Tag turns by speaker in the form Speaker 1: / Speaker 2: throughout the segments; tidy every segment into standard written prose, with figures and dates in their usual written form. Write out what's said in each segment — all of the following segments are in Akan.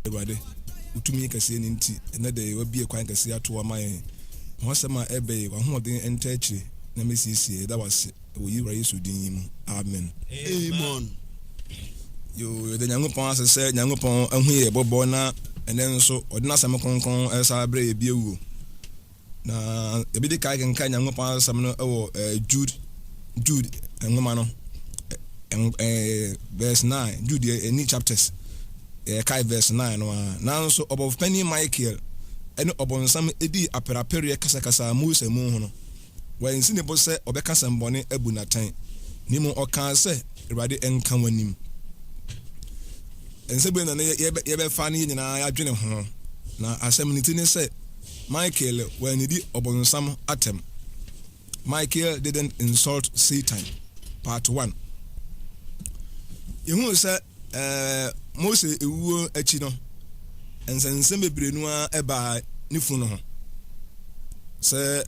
Speaker 1: Awurade, wo tumi kɛseɛ no nti, ɛnnɛ da yi woabue kwan kɛseɛ ato hɔ ama yɛn. Ma w'asɛm a ɛreba yi, w'ahoɔden ntaa akyire na mmɛsiesie. Yɛda wo ase wɔ Yewura Yesu din yi mu. Amen.
Speaker 2: Amen.
Speaker 1: Yoo, yɛda Nyankopɔn ase sɛ Nyankopɔn ahu yɛn bɔbɔ na ɛnnɛ nso ɔde n'asɛm kronkron resan abrɛ yɛn bio wuo. Na yɛbɛdi kan kenkan Nyankopɔn asɛm no wɔ eh, Jude, Jude nwoma no, eh, verse 9, Jude yɛ ɛni chapters, yɛkae verse 9 no ara. Nanso ɔbɔfopanin Michael ne ɔbonsam dii apereapereɛ kasakasaa Mose mu ho no, wansi ne bo sɛ ɔbɛka asɛmmɔne abu no atɛn, na mmom ɔkaa sɛ, Awurade nka w'anim. Nsɛm bɛn na na yɛbɛfa ne yɛn nyinaa yɛadwene ho? Na asɛm no ti ne sɛ, Michael wannidi Ɔbonsam atɛm. Michael didn't insult Satan, Part 1. Yɛhuu sɛ eh, Mose ewuo akyi no, nsɛnsɛm bebree no ara baa ne funu ho. Sɛ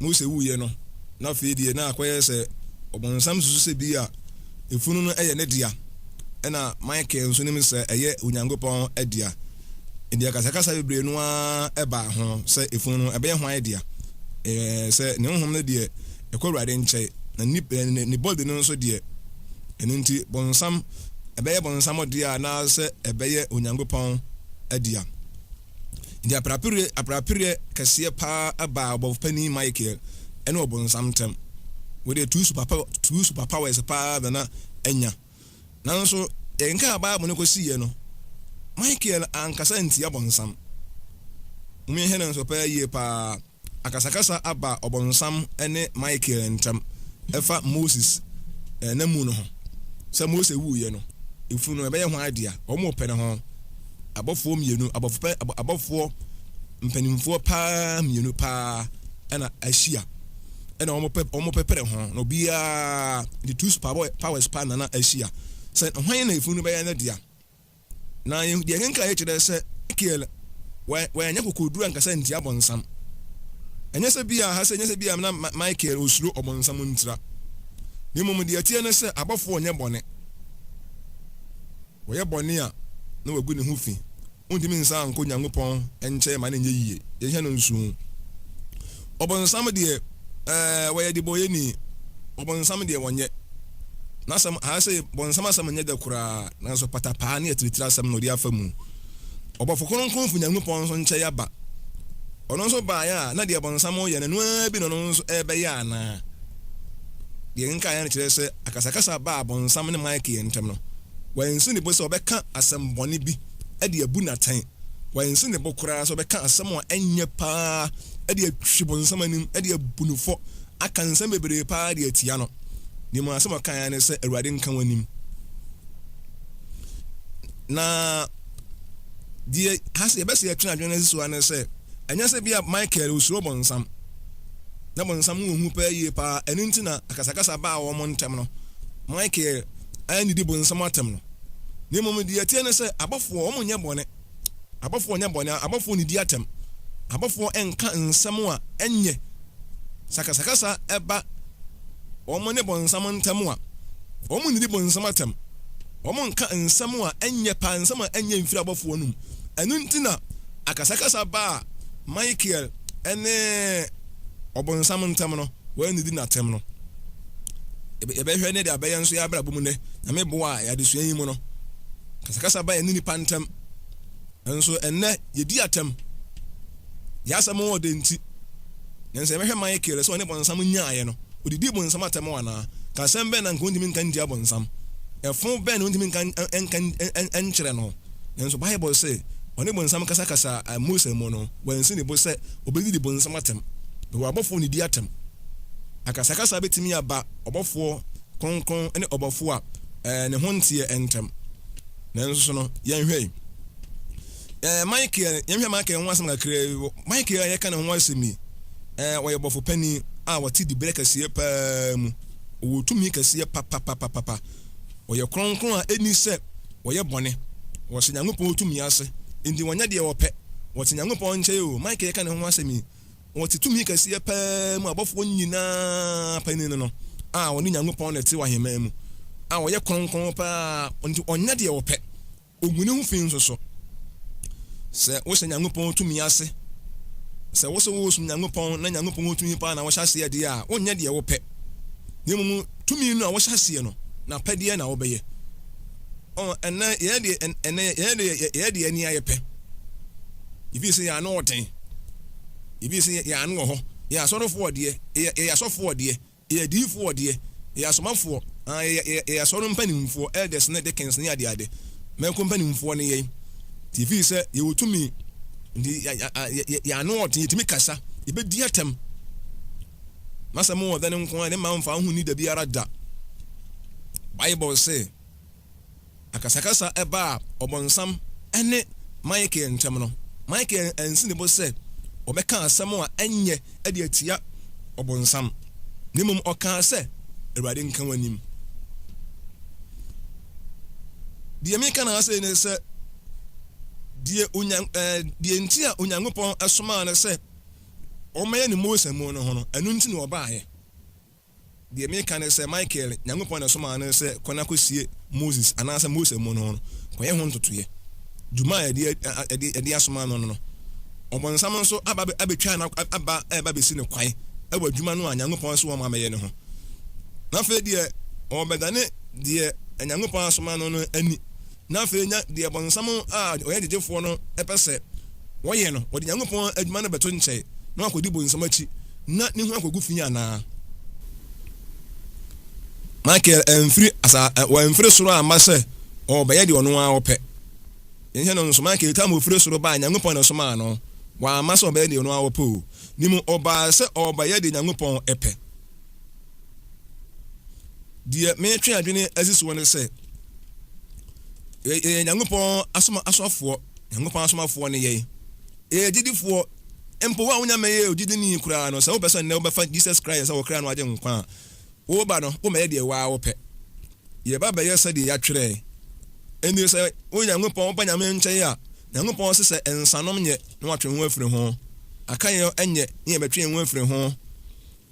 Speaker 1: Mose wuiɛ no, na afei deɛ na akɔyɛ sɛ Ɔbonsam susu sɛ bi a efunu no yɛ ne dea, ɛna Michael nso nim sɛ ɛyɛ Onyankopɔn dea. Enti akasakasa bebree no ara baa ho sɛ efunu no ɛbɛyɛ hwan dea. Ɛɛ sɛ ne honhom no deɛ ɛkɔ Awurade nkyɛn, na ne ne body no nso deɛ, ɛno nti bonsam ɛbɛyɛ bonsam dea anaasɛ ɛbɛyɛ Onyankopɔn dea. Enti apereapereɛ apereapereɛ kɛseɛ paa baa ɔbɔfopanin Michael ne ɔbonsam ntam. Wei deɛ two super two super powers paa na na anya. Nanso yɛkenkan Bible no kɔsiiɛ no, Michael ankasa antia bɔnsam. Mom yɛnhwɛ no nso paa yie paa. Akasakasa aba ɔbɔnsam ne Michael ntam ɛfa Moses n'amu no ho. Sɛ Mose wuiɛ no, efunu no ɛbɛyɛ hwan dea? Wɔn repɛ ne ho. Abɔfoɔ mmienu, abɔfo pɛ, abɔfoɔ mpanimfoɔ paa mmienu paa ɛna ahyia. Ɛna wɔn pɛ wɔn pɛpɛrɛ ho na obiara the two super powers paa nana ahyia. Sɛ hwan na efunu no bɛyɛ ne dea? Na deɛ yɛkenkan yi kyerɛ sɛ Michael wanyɛ kokoduru ankasa antia bɔnsam. Ɛnyɛ sɛ bi a ha sɛ ɛnyɛ sɛ bi a na Michael osuro ɔbɔnsam ntira. Na mmom deɛ ɛteɛ ne sɛ abɔfoɔ nyɛ bɔne. Wɔyɛ bɔne a na wɔagu ne ho fi. Wontumi nsan nkɔ Nyankopɔn nkyɛn ma no nyɛ yie. Yɛnhyɛ no nsow. Ɔbonsam deɛ, ɛɛ, wɔyɛ debɔyɛni. Ɔbonsam deɛ wɔnyɛ. N'asɛm, ha sɛ bonsam asɛm nyɛ dɛ koraa, nanso patapaa ne atiritiri asɛm na ɔde afa mu. Ɔbɔfo kronkron fi Nyankopɔn nso nkyɛn aba. Ɔno nso baeɛ a, na deɛ bonsam reyɛ no, ɛno ara bi na ɔno nso rebɛyɛ anaa? Deɛ yɛkenkan no kyerɛ sɛ akasakasa baa bonsam ne Michael ntam no, wansi ne bo sɛ ɔbɛka asɛm bɔne bi de abu no atɛn. Wansi ne bo koraa sɛ ɔbɛka asɛm a ɛnyɛ paa de atwi bonsam anim, de abu no fɔ, aka nsɛm bebree paa de atia no. Na mmom asɛm a ɔkae ara ne sɛ, Awurade nka w'anim. Na deɛ ha sɛ yɛbɛsɛ yɛtwe adwene no asi so ara ne sɛ, ɛnyɛ sɛ bi a Michael osuro bonsam. Na bonsam ho hu paa yie paa, ɛno nti na akasakasa baa wɔn ntam no. Michael annidi bonsam atɛm no. Na mmom deɛ ɛteɛ ne sɛ, abɔfoɔ, wɔn nyɛ bɔne. Abɔfoɔ nyɛ bɔne, abɔfoɔ nnidi atɛm. Abɔfoɔ nka nsɛm a ɛnyɛ. Sɛ akasakasa ba wɔn ne bonsam ntam a, wɔn nnidi bonsam atɛm. Wɔn nka nsɛm a ɛnyɛ paa, nsɛm a ɛnyɛ mfiri abɔfoɔ no mu. Ɛno nti na akasakasa baa Michael ne ɔbonsam ntam no. Wɔannidi no atɛm no. Yɛbɛhwɛ ne de abɛyɛ nso yɛn abrabɔ mu nnɛ. Nyame boa a, yɛn adesua yi mu no, kasakasa ba yɛne nnipa ntam. Nanso ɛnnɛ, yɛdi atɛm. Yɛn asɛm wɔ dɛ nti. Nanso yɛbɛhwɛ Michael sɛ ɔne bɔnsam nyaeɛ no, ɔdidii bonsam atɛm anaa? Ka asɛm bɛn na anka ɔntumi nka ntia bonsam? Ɛfo bɛn na ɔntumi nka nka nkyerɛ no? Nanso Bible se, ɔne bonsam kasakasaa Mose mu no, wansi ne bo sɛ obedidi bonsam atɛm. Mewɔ abɔfoɔ nnidi atɛm. Akasakasa betumi aba ɔbɔfoɔ kronkron ne ɔbɔfoɔ a ne ho nteɛ ntam. Nanso so no, yɛnhwɛ yi. Michael, yɛnhwɛ Michael ho asɛm kakraa bi. Michael a yɛka ne ho asɛm yi, ɔyɛ bɔfo panin a ɔte diberɛ kɛseɛ paa mu. Ɔwɔ tumi kɛseɛ papapapapa. Ɔyɛ kronkron a ɛnni sɛ wɔyɛ bɔne. Wɔhyɛ Nyankopɔn tumi ase, enti wɔnyɛ deɛ wɔpɛ. Wɔte Nyankopɔn nkyɛn o, Michael ka ne ho asɛm yi, wɔte tumi kɛseɛ paa mu, abɔfoɔ nyinaa panin no, a ɔne Nyankopɔn na ɛte wɔ ahemman mu, a ɔyɛ kronkron paa, enti ɔnyɛ deɛ ɔpɛ, ɔngu ne ho fi nso so. Sɛ wohyɛ Nyankopɔn tumi ase, sɛ wo sɛ woresom Nyankopɔn na Nyankopɔn tumi paa na wohyɛ aseɛ deɛ a, wonyɛ deɛ wopɛ. Na mmom tumi no a wohyɛ aseɛ no, n'apɛdeɛ na wobɛyɛ. Ɔ, ɛnnɛ yɛyɛ deɛ, ɛnnɛ yɛyɛ deɛ, yɛyɛ deɛ ani ayɛ pɛ. Yɛfii sɛ yɛn ano ɔden. Yɛfii sɛ yɛn ano wɔ hɔ. Yɛyɛ asɔrefoɔ deɛ, yɛyɛ, yɛyɛ asɔfoɔ deɛ. Yɛyɛ adiyifoɔ deɛ, yɛyɛ asomafoɔ, aa, yɛyɛ, yɛyɛ, yɛyɛ asɔre mpanimfoɔ, elders ne deacons ne adeade, mɛko mpanimfoɔ ne yɛn. Nti ɛfiri sɛ yɛwɔ tumi, nti yɛ, yɛ, yɛ, yɛ, yɛn ano ɔden, yɛtumi kasa, yɛbɛdi atɛm. M'asɛm wɔ dɛn nko ara, ne mma mfa wo ho nni da biara da. Bible se, Akasakasa baa Ɔbonsam ne Michael ntam no, Michael ansi ne bo sɛ ɔbɛka asɛm a ɛnyɛ de atia Ɔbonsam, na mmom ɔkaa sɛ, Awurade nka w'anim. Deɛ meka no ase ne sɛ, deɛ onya, eh, deɛ nti a Onyankopɔn somaa no sɛ ɔmmɛyɛ ne Mose mu no ho no, ɛno nti na ɔbaeɛ. Deɛ mereka ne sɛ, Michael, Nyankopɔn na ɛsomaa no sɛ kɔ na kɔsie Moses, anaasɛ Mose amu no ho no, kɔyɛ ho ntotoeɛ. Dwuma a yɛde, yɛde, yɛde asoma no no no, ɔbonsam nso aba abɛtwa no, aba ɛreba abɛsi no kwan wɔ adwuma no a Nyankopɔn se wɔn amɛyɛ no ho. Na afei deɛ ɔrebɛdane deɛ Nyankopɔn asoma no no ani, na afei nya deɛ bɔnsam a ɔyɛ gyegyefoɔ no pɛ sɛ wɔyɛ no, wɔde Nyankopɔn adwuma no bɛto nkyɛn na wakɔdi bonsam akyi na ne ho akɔgu fi anaa? Michael amfiri asa wamfiri soro amma sɛ ɔrebɛyɛ deɛ ɔno ara ɔpɛ. Yɛnhyɛ no nso, Michael tam ɔfiri soro baa Nyankopɔn na ɛsomaa no. Wamma sɛ ɔbɛyɛ deɛ ɔno ara ɔpɛ o. Ne mu ɔbaa sɛ ɔrebɛyɛ deɛ Nyankopɔn pɛ. Deɛ meretwe adwene asi soɔ ne sɛ, yɛyɛ Nyankopɔn asoma asoafoɔ, Nyankopɔn asomafoɔ ne yɛn. Yɛyɛ gyidifoɔ. Mpo wo a wonya mmɛyɛɛ ogyidini koraa no, sɛ wopɛ sɛ nnɛ wobɛfa Jesus Christ sɛ wo kra no agye nkwa a, woreba no, wommɛyɛ deɛ wo ara wopɛ. Yɛba bɛyɛ sɛdeɛ yɛatwerɛ. Enti sɛ wo Nyankopɔn, woba Nyame nkyɛn a, Nyankopɔn se sɛ nsanom nyɛ na watwe ho afiri ho, akayɔ nyɛ ne yɛbɛtwe yɛn ho afiri ho,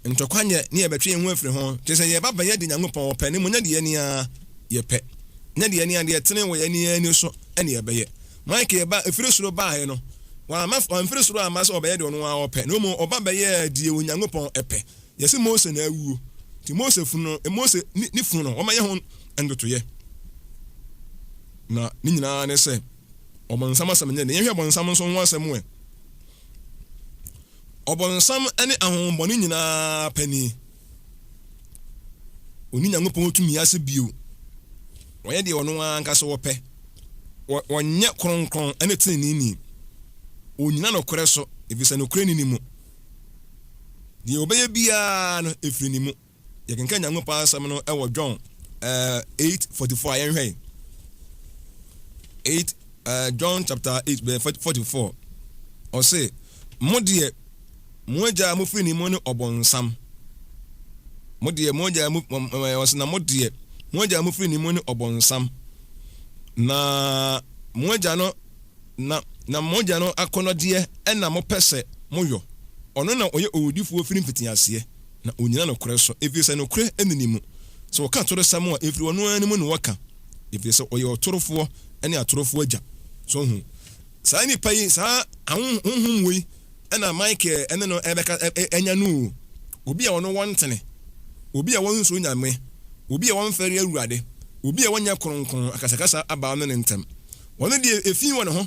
Speaker 1: Ntɔkwa nyɛ ne yɛbɛtwe yɛn ho afiri ho, kyerɛ sɛ yɛba bɛyɛ deɛ Nyankopɔn ɔpɛ na mmom nyɛ deɛ yɛn ara yɛpɛ. Nyɛ deɛ yɛn ara deɛ ɛtene wɔ yɛn ara ani so na yɛbɛyɛ. Michael ba ɛfiri soro baeɛ no, wamma wamfiri soro amma sɛ ɔbɛyɛ deɛ ɔno ara ɔpɛ, na mmom ɔba bɛyɛɛ deɛ Onyankopɔn pɛ. Yɛse Mose na awuo, nti Mose funu no, Mose ne ne funu no, wɔmmɛyɛ ho ntotoeɛ. Na ne nyinaa ne sɛ, ɔbonsam asɛm nyɛ den. Yɛnhwɛ ɔbonsam nso ho asɛm ɛ. Ɔbonsam ne ahonhommɔne nyinaa panin. Onni Nyankopɔn tumi ase bio. Ɔyɛ deɛ ɔno ara ankasa ɔpɛ. Ɔnyɛ kronkron ne teneneeni. Ɔnnyina nokorɛ so, ɛfiri sɛ nokorɛ nni ne mu. Deɛ ɔbɛyɛ biara no, ɛfiri ne mu. Yɛkenkan Nyankopɔn asɛm no wɔ John 8:44 a yɛnhwɛ 8 John chapter 8 verse 44. Ɔse, mo deɛ mo agya a mofiri ne mu ne ɔbonsam. Mo deɛ mo agya mo ɔse na mo deɛ mo agya a mofiri ne mu ne ɔbonsam. Na mo agya no na na mo agya no akɔnnɔdeɛ na mopɛ sɛ moyɔ. Ɔno na ɔyɛ owudifoɔ firi mfitiaseɛ. na onnyina nokorɛ so, ɛfiri sɛ nokorɛ nni ne mu. Sɛ ɔka atorosɛm a, ɛfiri ɔno ara ne mu na ɔka, ɛfiri sɛ ɔyɛ ɔtorofoɔ ne atorofoɔ agya. So hu? Saa nipa yi, saa ahonhom wei na Michael ne no ɛbɛka anya no o. Obi a ɔno wɔntene, obi a wɔnsuro Nyame, obi a wɔmfɛre Awurade, obi a wɔnyɛ kronkron, akasakasa aba ɔne ne ntɛm. Ɔno deɛ efi wɔ ne ho.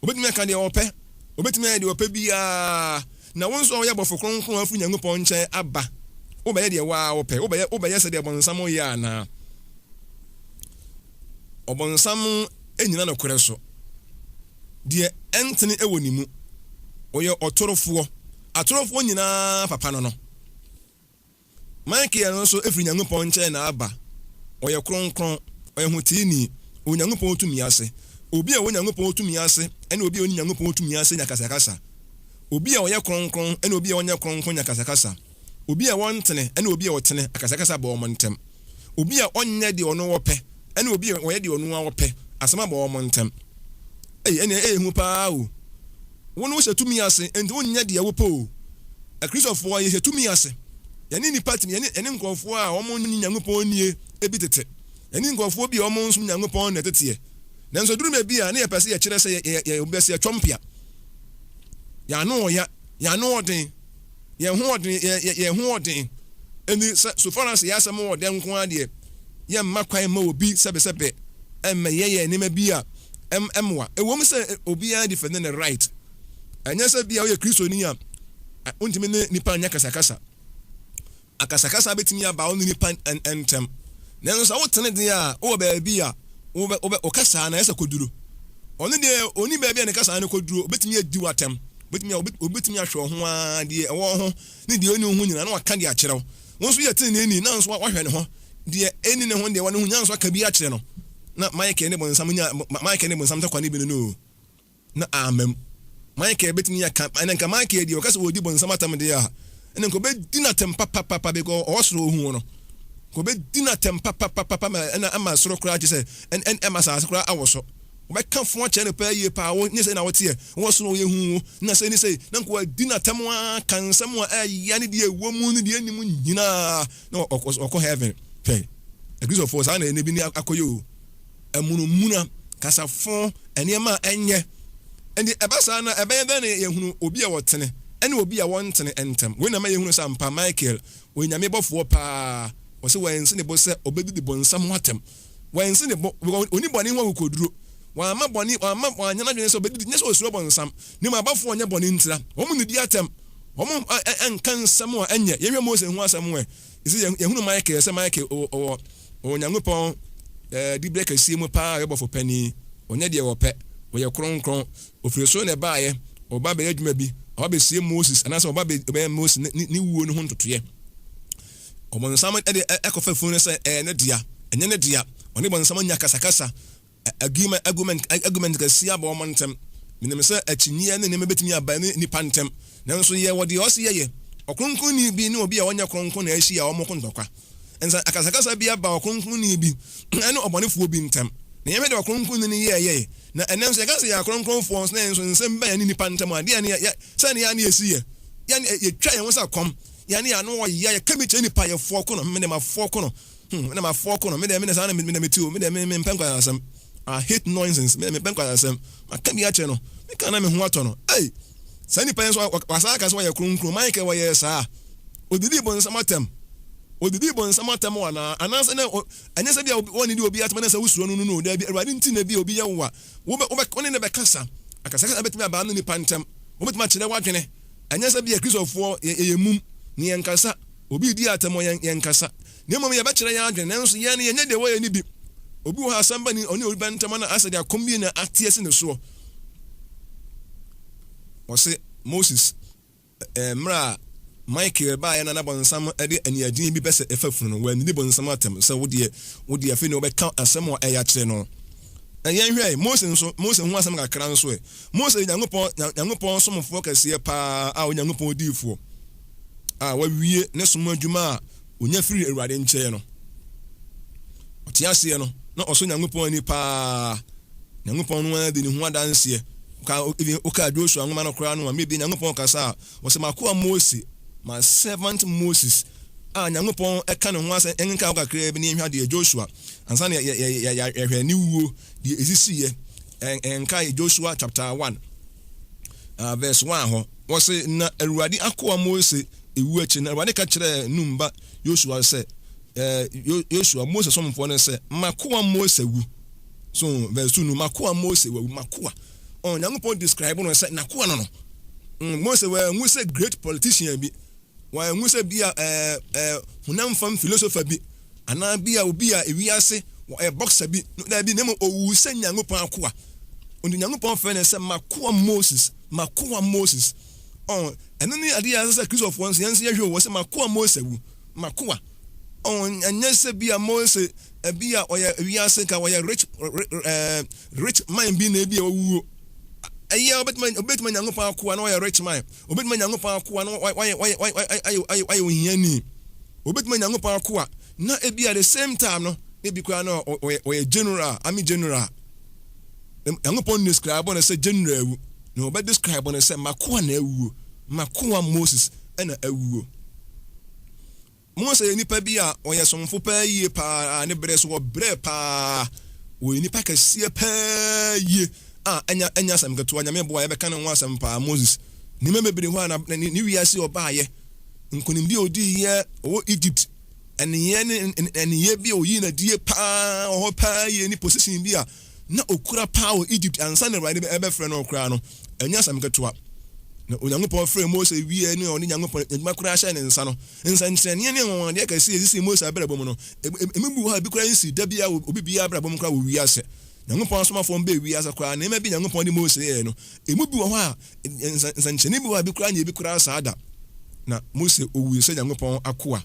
Speaker 1: Obetumi aka deɛ ɔpɛ, obetumi ayɛ deɛ ɔpɛ biara. Na wo nso a woyɛ bɔfo kronkron a wofiri Nyankopɔn nkyɛn aba, wobɛyɛ deɛ wo ara wopɛ? Wobɛyɛ, wobɛyɛ sɛdeɛ ɔbonsam yɛ anaa? Ɔbonsam nnyina nokorɛ so. Deɛ ɛntene wɔ ne mu. Ɔyɛ ɔtorofoɔ. Atorofoɔ nyinaa papa no no. Michael no nso firi Nyankopɔn nkyɛn na aba. Ɔyɛ kronkron, ɔyɛ hoteeni, ɔwɔ Nyankopɔn tumi ase. Obi a ɔwɔ Nyankopɔn tumi ase ne obi a ɔnni Nyankopɔn tumi ase nya kasakasa. Obi a ɔyɛ kronkron ne obi a ɔnyɛ kronkron nya kasakasa. Obi a ɔntene ne obi a ɔtene, akasakasa ba wɔn ntam. Obi a ɔnyɛ deɛ ɔno ɔpɛ ne obi a ɔyɛ deɛ ɔno ara ɔpɛ, asɛm aba wɔn ntam. Ei, ɛnneɛ ɛyɛ hu paa o! Wo no wohyɛ tumi ase, enti wonyɛ deɛ wopɛ o. Akristofoɔ, yɛhyɛ tumi ase. Yɛne nnipa te, yɛne, yɛne nkurɔfoɔ a wɔn nnye Nyankopɔn nnie bi tete. Yɛne nkurɔfoɔ bi a wɔn nsom Nyankopɔn na ɛteteɛ. Nanso ɛduru baabi a, na yɛpɛ sɛ yɛkyerɛ sɛ yɛ yɛ obi sɛ yɛtwɔ mpea. Yɛn ano ɔya, yɛn ano ɔden, yɛn ho ɔden, yɛ yɛ yɛn ho ɔden. Ɛni sɛ so far as yɛ asɛm wɔ dɛ nko ara deɛ, yɛmma kwan mma obi sɛbesɛbɛ ɛmmɛyɛ yɛn nneɛma bi a ɛmmoa. Ɛwom sɛ obiara defend ne right. Ɛnyɛ sɛ bi a woyɛ Kristoni a, wontumi ne nipa nyɛ kasakasa. Akasakasa betumi aba wo ne nnipa ntam. Nanso sɛ wotene deɛ a, wowɔ baabi a wobɛ, wobɛ, wo kasaa no ayɛ sɛ kɔduro. Ɔno deɛ, ɔnni baabi a ne kasaa no kɔduro. Ɔbɛtumi adi wo atɛm. Ɔbɛtumi, ɔbɛtumi ahwɛ wo ho ara, deɛ ɛwɔ wo ho ne deɛ ɔnni wo ho nyinaa, na waka de akyerɛ wo. Wo nso yɛ teneneeni, na nso wahwɛ ne ho. Deɛ ɛnni ne ho deɛ, ɛwɔ ne ho nyinaa nso aka bi akyerɛ no. Na Michael ne bonsam nya, Michael ne bonsam ntɔkwa no bi no no o. Na amma mu. Michael betumi aka, ɛna nka Michael deɛ ɔka sɛ ɔredi bonsam atɛm deɛ a, ɛna nka ɔbɛdi no atɛm papapapa because ɔwɔ soro ɔhu no. Nka ɔbɛdi no atɛm papapapa ma ɛna ama soro koraa kyɛ sɛ ɛn ɛn ɛma asase koraa awɔ so. Ɔbɛka fo akyerɛ no paa yie paa, wo nyɛ sɛ na woteɛ, wɔ soro ɔyɛ hu wo, na sɛ ne sɛ, na nka wadi no atɛm ara, ka nsɛm a ɛya ne deɛ ɛwɔ mu ne deɛ ɛnni mu nyinaa, na ɔkɔ heaven. Hwɛ, Akristofoɔ saa na ɛnɛ bi ne akɔyɛ o. amunumuna, kasafo, nneɛma a ɛnyɛ. Enti ɛba saa no a, ɛbɛyɛ dɛn na yɛahunu obi a ɔtene ne obi a ɔntene ntam? Wei na ɛma yɛhunu sɛ ampa Michael, ɔyɛ Nyame bɔfoɔ paa. Ɔse wansi ne bo sɛ ɔbɛdidi bonsam ho atɛm. Wansi ne bo, because ɔnni bɔne ho akokoduro. Wamma bɔne, wamma, wanyɛ n'adwene sɛ ɔbɛdidi, nyɛ sɛ ɔsuro bonsam, na mmom abɔfoɔ nyɛ bɔne ntira. Wɔn nnidi atɛm, wɔn nka nsɛm a ɛnyɛ. Yɛnhwɛ Mose ho asɛm ɛ. Ɛsɛ yɛhunu Michael sɛ Michael ɔwɔ Onyankopɔn diberɛ kɛseɛ mu paa, ɔyɛ bɔfo panin, ɔnyɛ deɛ ɔpɛ, ɔyɛ kronkron, ɔfiri soro na ɛbaeɛ, ɔba bɛyɛ adwuma bi, ɔba bɛsie Moses, anaasɛ ɔba bɛyɛ Moses ne, ne wuo no ho ntotoeɛ. Ɔbonsam de ɛkɔfa funu no sɛ ɛyɛ ne dea, ɛnyɛ ne dea, ɔne bonsam anya kasakasa, Argument, argument, argument kɛseɛ aba wɔn ntɛm. Menim sɛ akyinnyeɛ ne nneɛma bɛtumi aba ne nnipa ntɛm, nanso yɛwɔ deɛ ɔse yɛyɛ. Ɔkronkronni bi ne obi a ɔnyɛ kronkron na ahyia a wɔko ntɔkwa. Nsa akasakasa bi aba ɔkronkronni bi ne ɔbɔnefoɔ bi ntɛm, na yɛhwɛ deɛ ɔkronkronni no yɛɛyɛe. Na ɛnnɛ nso yɛka sɛ yɛyɛ akronkronfoɔ nso na yɛn nso nsɛm ba yɛne nnipa ntɛm a, deɛ ne yɛ, sɛdeɛ yɛn ano yɛsi yɛ, yɛn yɛtwa yɛn ho sɛ kɔm, yɛn ano yɛn ano ɔya, yɛka bi kyerɛ nnipa, yɛfɔɔko no, me deɛ mafɔɔko no. Hmm, me na m'afoɔ ko no, me deɛ me deɛ saa na me na mete o, me deɛ me me mpɛ nkwaseasɛm. I hate nonsense, me deɛ me mpɛ nkwaseasɛm. Maka bi akyerɛ no, me ka na me ho atɔ no. Ei, saa nipa yi nso wasan aka sɛ ɔyɛ kronkron, Michael wɔyɛɛ saa. Odidii bonsam atɛm. Odidii bonsam atɛm o anaa? Anaasɛ na ɛnyɛ sɛ bi a wɔnnidi obi atɛm na sɛ wosuro no no no, daabi, Awurade nti na bi a obi yɛ wo a, wobɛ wobɛ wo ne no bɛkasa. Akasakasa bɛtumi aba ne nipa ntam. Wobɛtumi akyerɛ w'adwene. Ɛnyɛ sɛ bi a Kristofoɔ yɛyɛ mum na yɛnkasa. Obi redi atɛm a, yɛnkasa, na mmom yɛbɛkyerɛ yɛn adwene. Nanso yɛn no, yɛnyɛ deɛ wɔyɛ no bi. Obi wɔ hɔ a, asɛm ba ne ɔne obi ba ntam a, na asɛ deɛ akɔm bi na ate asi ne soɔ. Wɔse Moses, mmerɛ a Michael baeɛ na na bɔnsam de aniɛden bi pɛ sɛ ɛfa funu no, wannidi bɔnsam atɛm sɛ wo deɛ, wo deɛ afei na wobɛka asɛm a ɛyɛ akyerɛ no. Na yɛnhwɛ Mose nso, Mose ho asɛm kakra nso ɛ. Mose yɛ Nyankopɔn, Nyankopɔn somfoɔ kɛseɛ paa a Onyankopɔn diifoɔ a wawie ne som adwuma a ɔnya firii Awurade nkyɛn no. Ɔte aseɛ no, na ɔsɔ Nyankopɔn ani paa. Nyankopɔn no ara di ne ho adanseɛ. Wokaa Joshua nwoma no koraa no a, mmerɛ bi Nyankopɔn kasa a, ɔsɛ m'akoa Mose, my servant Moses, a Nyankopɔn ɛka ne ho asɛm, yɛnkenkan hɔ kakraa bi na yɛnhwɛ adeɛ, Joshua, ansa na yɛhwɛ ne wuo, deɛ ɛsisiiɛ, ɛnkae Joshua chapter 1, verse 1 hɔ. Wɔse, Na Awurade akoa Mose wu akyi no, Awurade ka kyerɛɛ Nun ba Yosua sɛ, Yosua, Mose somfoɔ no sɛ, M'akoa Mose awu. So, verse 2 no, m'akoa Mose wawu, m'akoa. Oh, Nyankopɔn describe no sɛ n'akoa no no. Mose wanwu sɛ great politician bi. Wanwu sɛ bi a ɛɛ ɛɛ honam fam philosopher bi anaa bi a obi a ewiase ɔyɛ boxer bi. No, daabi, na mmom owuu sɛ Nyankopɔn akoa. Nti Nyankopɔn frɛ no sɛ m'akoa Moses, m'akoa Moses. Ɔn, ɛno ne adeɛ a ɛsɛ sɛ Kristofoɔ nso yɛn nso yɛhwɛ o, wɔ sɛ m'akoa Mose awu, m'akoa. Ɔn, ɛnyɛ sɛ bi a Mose, bi a ɔyɛ wiase nka ɔyɛ rich, ɛɛ, rich man bi na ebi a wawuo. Ɛyɛ obetumi obetumi Nyankopɔn akoa na ɔyɛ rich man. Obetumi Nyankopɔn akoa na wayɛ wayɛ wayɛ ayɛ ayɛ ohiani. Obetumi Nyankopɔn akoa na ebi at the same time no ebi koraa na ɔyɛ ɔyɛ general, army general. Nyankopɔn describe no sɛ general awu. Na ɔbɛ describe no sɛ makoa na awuo. Makoa Moses na awuo. Mose yɛ nipa bi a ɔyɛ somfo paa yie paa, ne berɛ so ɔbrɛɛ paa. Wɔyɛ nipa kɛseɛ paa yie a ɛnya ɛnyɛ asɛm ketewa. Nyame boa yɛbɛka ne ho asɛm paa. Moses nneɛma bebree hɔ a na ne ne wiase ɔbaayɛ, nkonimdi a ɔdii yɛ ɔwɔ Egypt, ɛneyɛ ne ɛneyɛ bi a ɔyii n'adie paa wɔ hɔ paa yie, ne position bi a na ɔkura paa wɔ Egypt ansa na Awurade ɛbɛfrɛ no koraa no, ɛnyɛ asɛm ketewa. Na Onyankopɔn frɛ Mose wie ne ɔne Nyankopɔn adwuma koraa hyɛ ne nsa no, nsɛnkyerɛnneɛ ne anwanwadeɛ kɛseɛ ɛsisi Mose abrabɔ mu no, emu bi wɔ hɔ a ebi koraa nsi da bi a obi biara abrabɔ mu koraa wɔ wiase. Nyankopɔn asomafoɔ mbɛɛ wiase koraa, nneɛma bi Nyankopɔn de Mose yɛɛ no, emu bi wɔ hɔ a nsɛnkyerɛnne bi wɔ hɔ a ebi koraa nyɛ ebi koraa saa da. Na Mose owui sɛ Nyankopɔn akoa.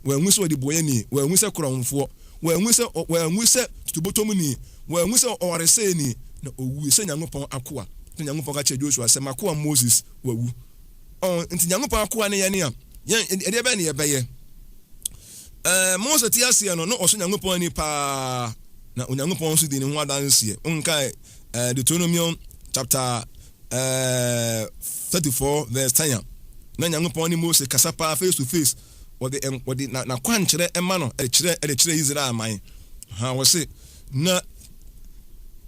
Speaker 1: Wanwu sɛ ɔdebɔneyɛni, wanwu sɛ korɔmfoɔ, wanwu sɛ wanwu sɛ tutubotomni, wanwu sɛ ɔwaresɛeni, na owui sɛ Nyankopɔn akoa. Na Nyankopɔn ka kyerɛɛ Joshua sɛ, M'akoa Moses wawu. Ɔn, nti Nyankopɔn akoa ne yɛn a, yɛn, ɛdeɛ bɛn ne yɛbɛyɛ? Ɛɛ, Mose te aseɛ no, na ɔsɔ Nyankopɔn ani paa, na Onyankopɔn nso di ne ho adanseɛ. Wonkae ɛɛ Deuteronomium chapter ɛɛ 34 verse 10 a, na Nyankopɔn ne Mose kasa paa face to face. Wɔde wɔde na n'akwankyerɛ ma no de kyerɛ de kyerɛ Israel man. Ha wɔse na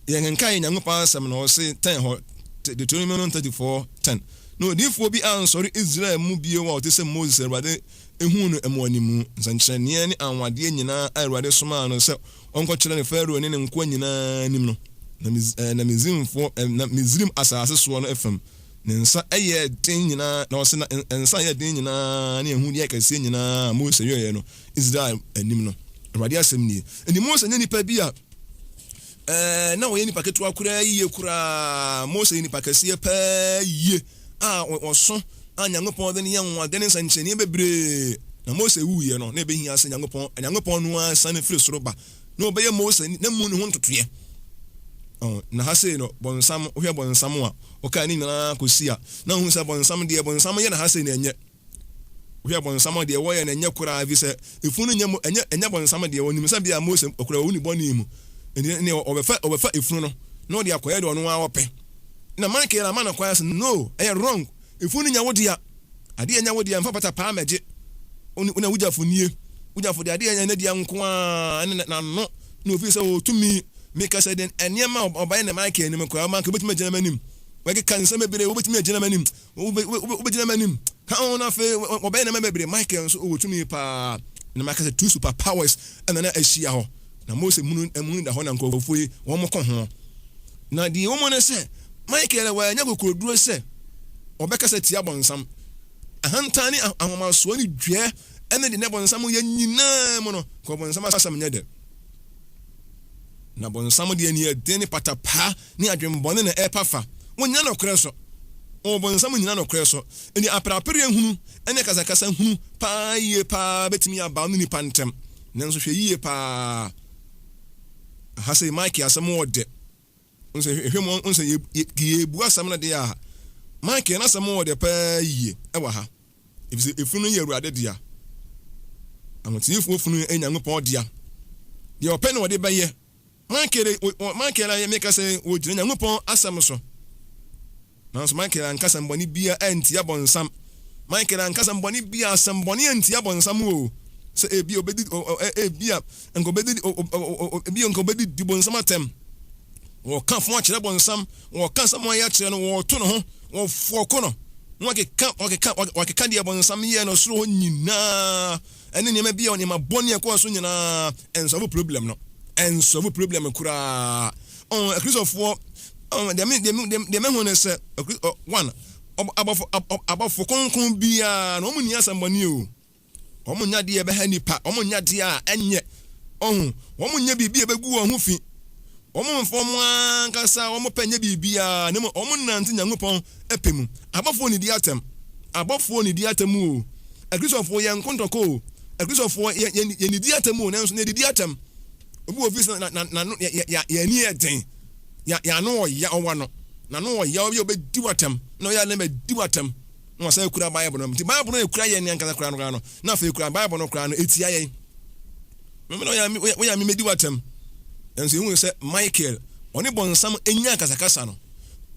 Speaker 1: yɛnkenkan Nyankopɔn asɛm no, wɔse 10 hɔ, Deuteronomium 34 10. Na odiyifoɔ bi ansɔre Israel mu bio a ɔte sɛ Moses, Awurade huu no mmoanimu, nsɛnkyerɛnneɛ ne anwanwadeɛ nyinaa a Awurade somaa no sɛ ɔnkɔkyerɛ no Farao ne ne nkoa nyinaa anim no, na Mis na Misraimfoɔ na Misraim asase soɔ no fam, ne nsa yɛɛ den nyinaa, na ɔse na nsa yɛɛ den nyinaa ne ahudeɛ akɛseɛ nyinaa a Mose yɔeɛ no Israel anim no. Awurade asɛm nie. Enti Mose nyɛ nipa bi a ɛɛ na ɔyɛ nipa ketewa koraa yie koraa. Mose yɛ nipa kɛseɛ paa yie a ɔso a Nyankopɔn de no yɛ anwanwadeɛ ne nsɛnkyerɛnneɛ bebree. Na Mose wuiɛ no, na ɛbɛhia sɛ Nyankopɔn, Nyankopɔn no ara siane firi soro ba na ɔbɛyɛ Mose na mu ne ho ntotoeɛ. Oh, na ha sei no, bɔnsam, wohwɛ bɔnsam a, ɔkaa ne nyinaa kɔsi a, na wohu sɛ bɔnsam deɛ, bɔnsam yɛ na ha sei na ɛnyɛ. Wohwɛ bɔnsam deɛ wɔyɛ no ɛnyɛ koraa, ɛfiri sɛ efunu no nyɛ mo, ɛnyɛ, ɛnyɛ bɔnsam deɛ. Wɔnim sɛ bia Mose ɔkura wawu ne bɔne mu, nti ne ɔbɛfa, ɔbɛfa efunu no na ɔde akɔyɛ deɛ ɔno ara ɔpɛ. Na Michael ama no kwan sɛ no, ɛyɛ wrong, efunu no nyɛ wo dea, adeɛ ɛnyɛ wo dea, mfa pata paa mɛgye, wo na wo gyafo nie, wo gyafo deɛ adeɛ ɛnyɛ ne dea nko ara, ɛne n'ano na ofiri sɛ ɔwɔ tumi. Meka sɛ deɛ nneɛma a ɔbayɛ na Michael anim koraa, Michael wobɛtumi agyina m'anim, wɔkeka nsɛm bebree, wobɛtumi agyina m'anim. Wobɛgyina m'anim ka ho na afei wɔbɛyɛ nneɛma bebree. Michael nso ɔwɔ tumi paa. Na maka sɛ two super powers ɛna na ahyia hɔ. Na Mose munu munu da hɔ na nkurɔfoɔ yi wɔn kɔ ho. Na deɛ ɛwɔ mu ne sɛ Michael wanya kokoroduro sɛ ɔbɛkasa tia bɔnsam. Ahantan ne ahomasoɔ ne dwɛ ɛne deɛ na bɔnsam yɛ nyinaa mu no, kɔ bɔnsam asɛm nyɛ dɛ. Na bonsam de aniɛden ne patapaa ne adwemmɔne na ɛrepa fa. Wonnyina nokorɛ so. O bonsam nnyina nokorɛ so. Enti apereapereɛ hunu ne akasakasa hunu paa yie paa bɛtumi aba wo ne nipa ntɛm. Nanso hwɛ yie paa. Aha sei Mike asɛm wɔ dɛ. Wo sɛ hwɛ mu, wo sɛ yɛbu asɛm no deɛ a, Mike n'asɛm wɔ dɛ paa yie ɛwɔ ha. Efisɛ efunu no yɛ Awurade dea. Ahoteefoɔ funu yɛ Nyankopɔn dea. Deɛ ɔpɛ na ɔde bɛyɛ. Michael, Michael a meka sɛ ɔgyina Nyankopɔn asɛm so. Nanso Michael anka asɛmbɔne biara antia bɔnsam. Michael anka asɛmbɔne biara, asɛmbɔne antia bɔnsam o. Sɛ ebi obedi, ebi a nka obedi, ebi nka obedi di bɔnsam atɛm. Wɔka fo akyerɛ bɔnsam, wɔka nsɛm a wɔayɛ akyerɛ no, wɔto ne ho, wɔfɔko no, na wɔkeka, wɔkeka, wɔkeka deɛ bɔnsam yɛɛ no soro hɔ nyinaa, ɛne nneɛma bi a nneɛma bɔne a ɛkɔɔ so nyinaa, ɛnsɔfo problem no, ɛnsɔfo problem koraa. Ɔn, Akristofoɔ, ɔn, deɛ me, deɛ me, deɛ mehu ne sɛ, one, abɔfo, abɔfo kronkron biara no, wɔn nni asɛmmɔne o. Wɔnyɛ adeɛ a ɛbɛha nnipa, wɔnyɛ adeɛ a ɛnyɛ, ɔho, wɔnyɛ biribi a ɛbɛgu wɔn ho fi. Wɔmfa wɔn ankasa wɔn pɛ nyɛ biribiara, na mmom wɔnante Nyankopɔn pɛ mu. Abɔfoɔ nnidi atɛm. Abɔfoɔ nnidi atɛm o. Akristofoɔ yɛn nko ntɔkwa o. Akristofoɔ yɛ yɛ yɛnnidi atɛm o, nanso yɛdidi atɛm. Obi wɔ fi sɛ na na na yɛ yɛ yɛn ani yɛ den, yɛ yɛn ano ɔya ɔwa no, n'ano ɔya obi a ɔbɛdi w'atɛm, na ɔyɛ a na bɛdi w'atɛm. Na wasan akura Bible no. Nti Bible no ekura yɛn ankasa koraa no koraa no, na afei kura Bible no koraa no etia yɛn. Mɛmɛ na woyɛ woyɛ me medi w'atɛm. Nanso ehu sɛ Michael ɔne bɔnsam enya akasakasa no,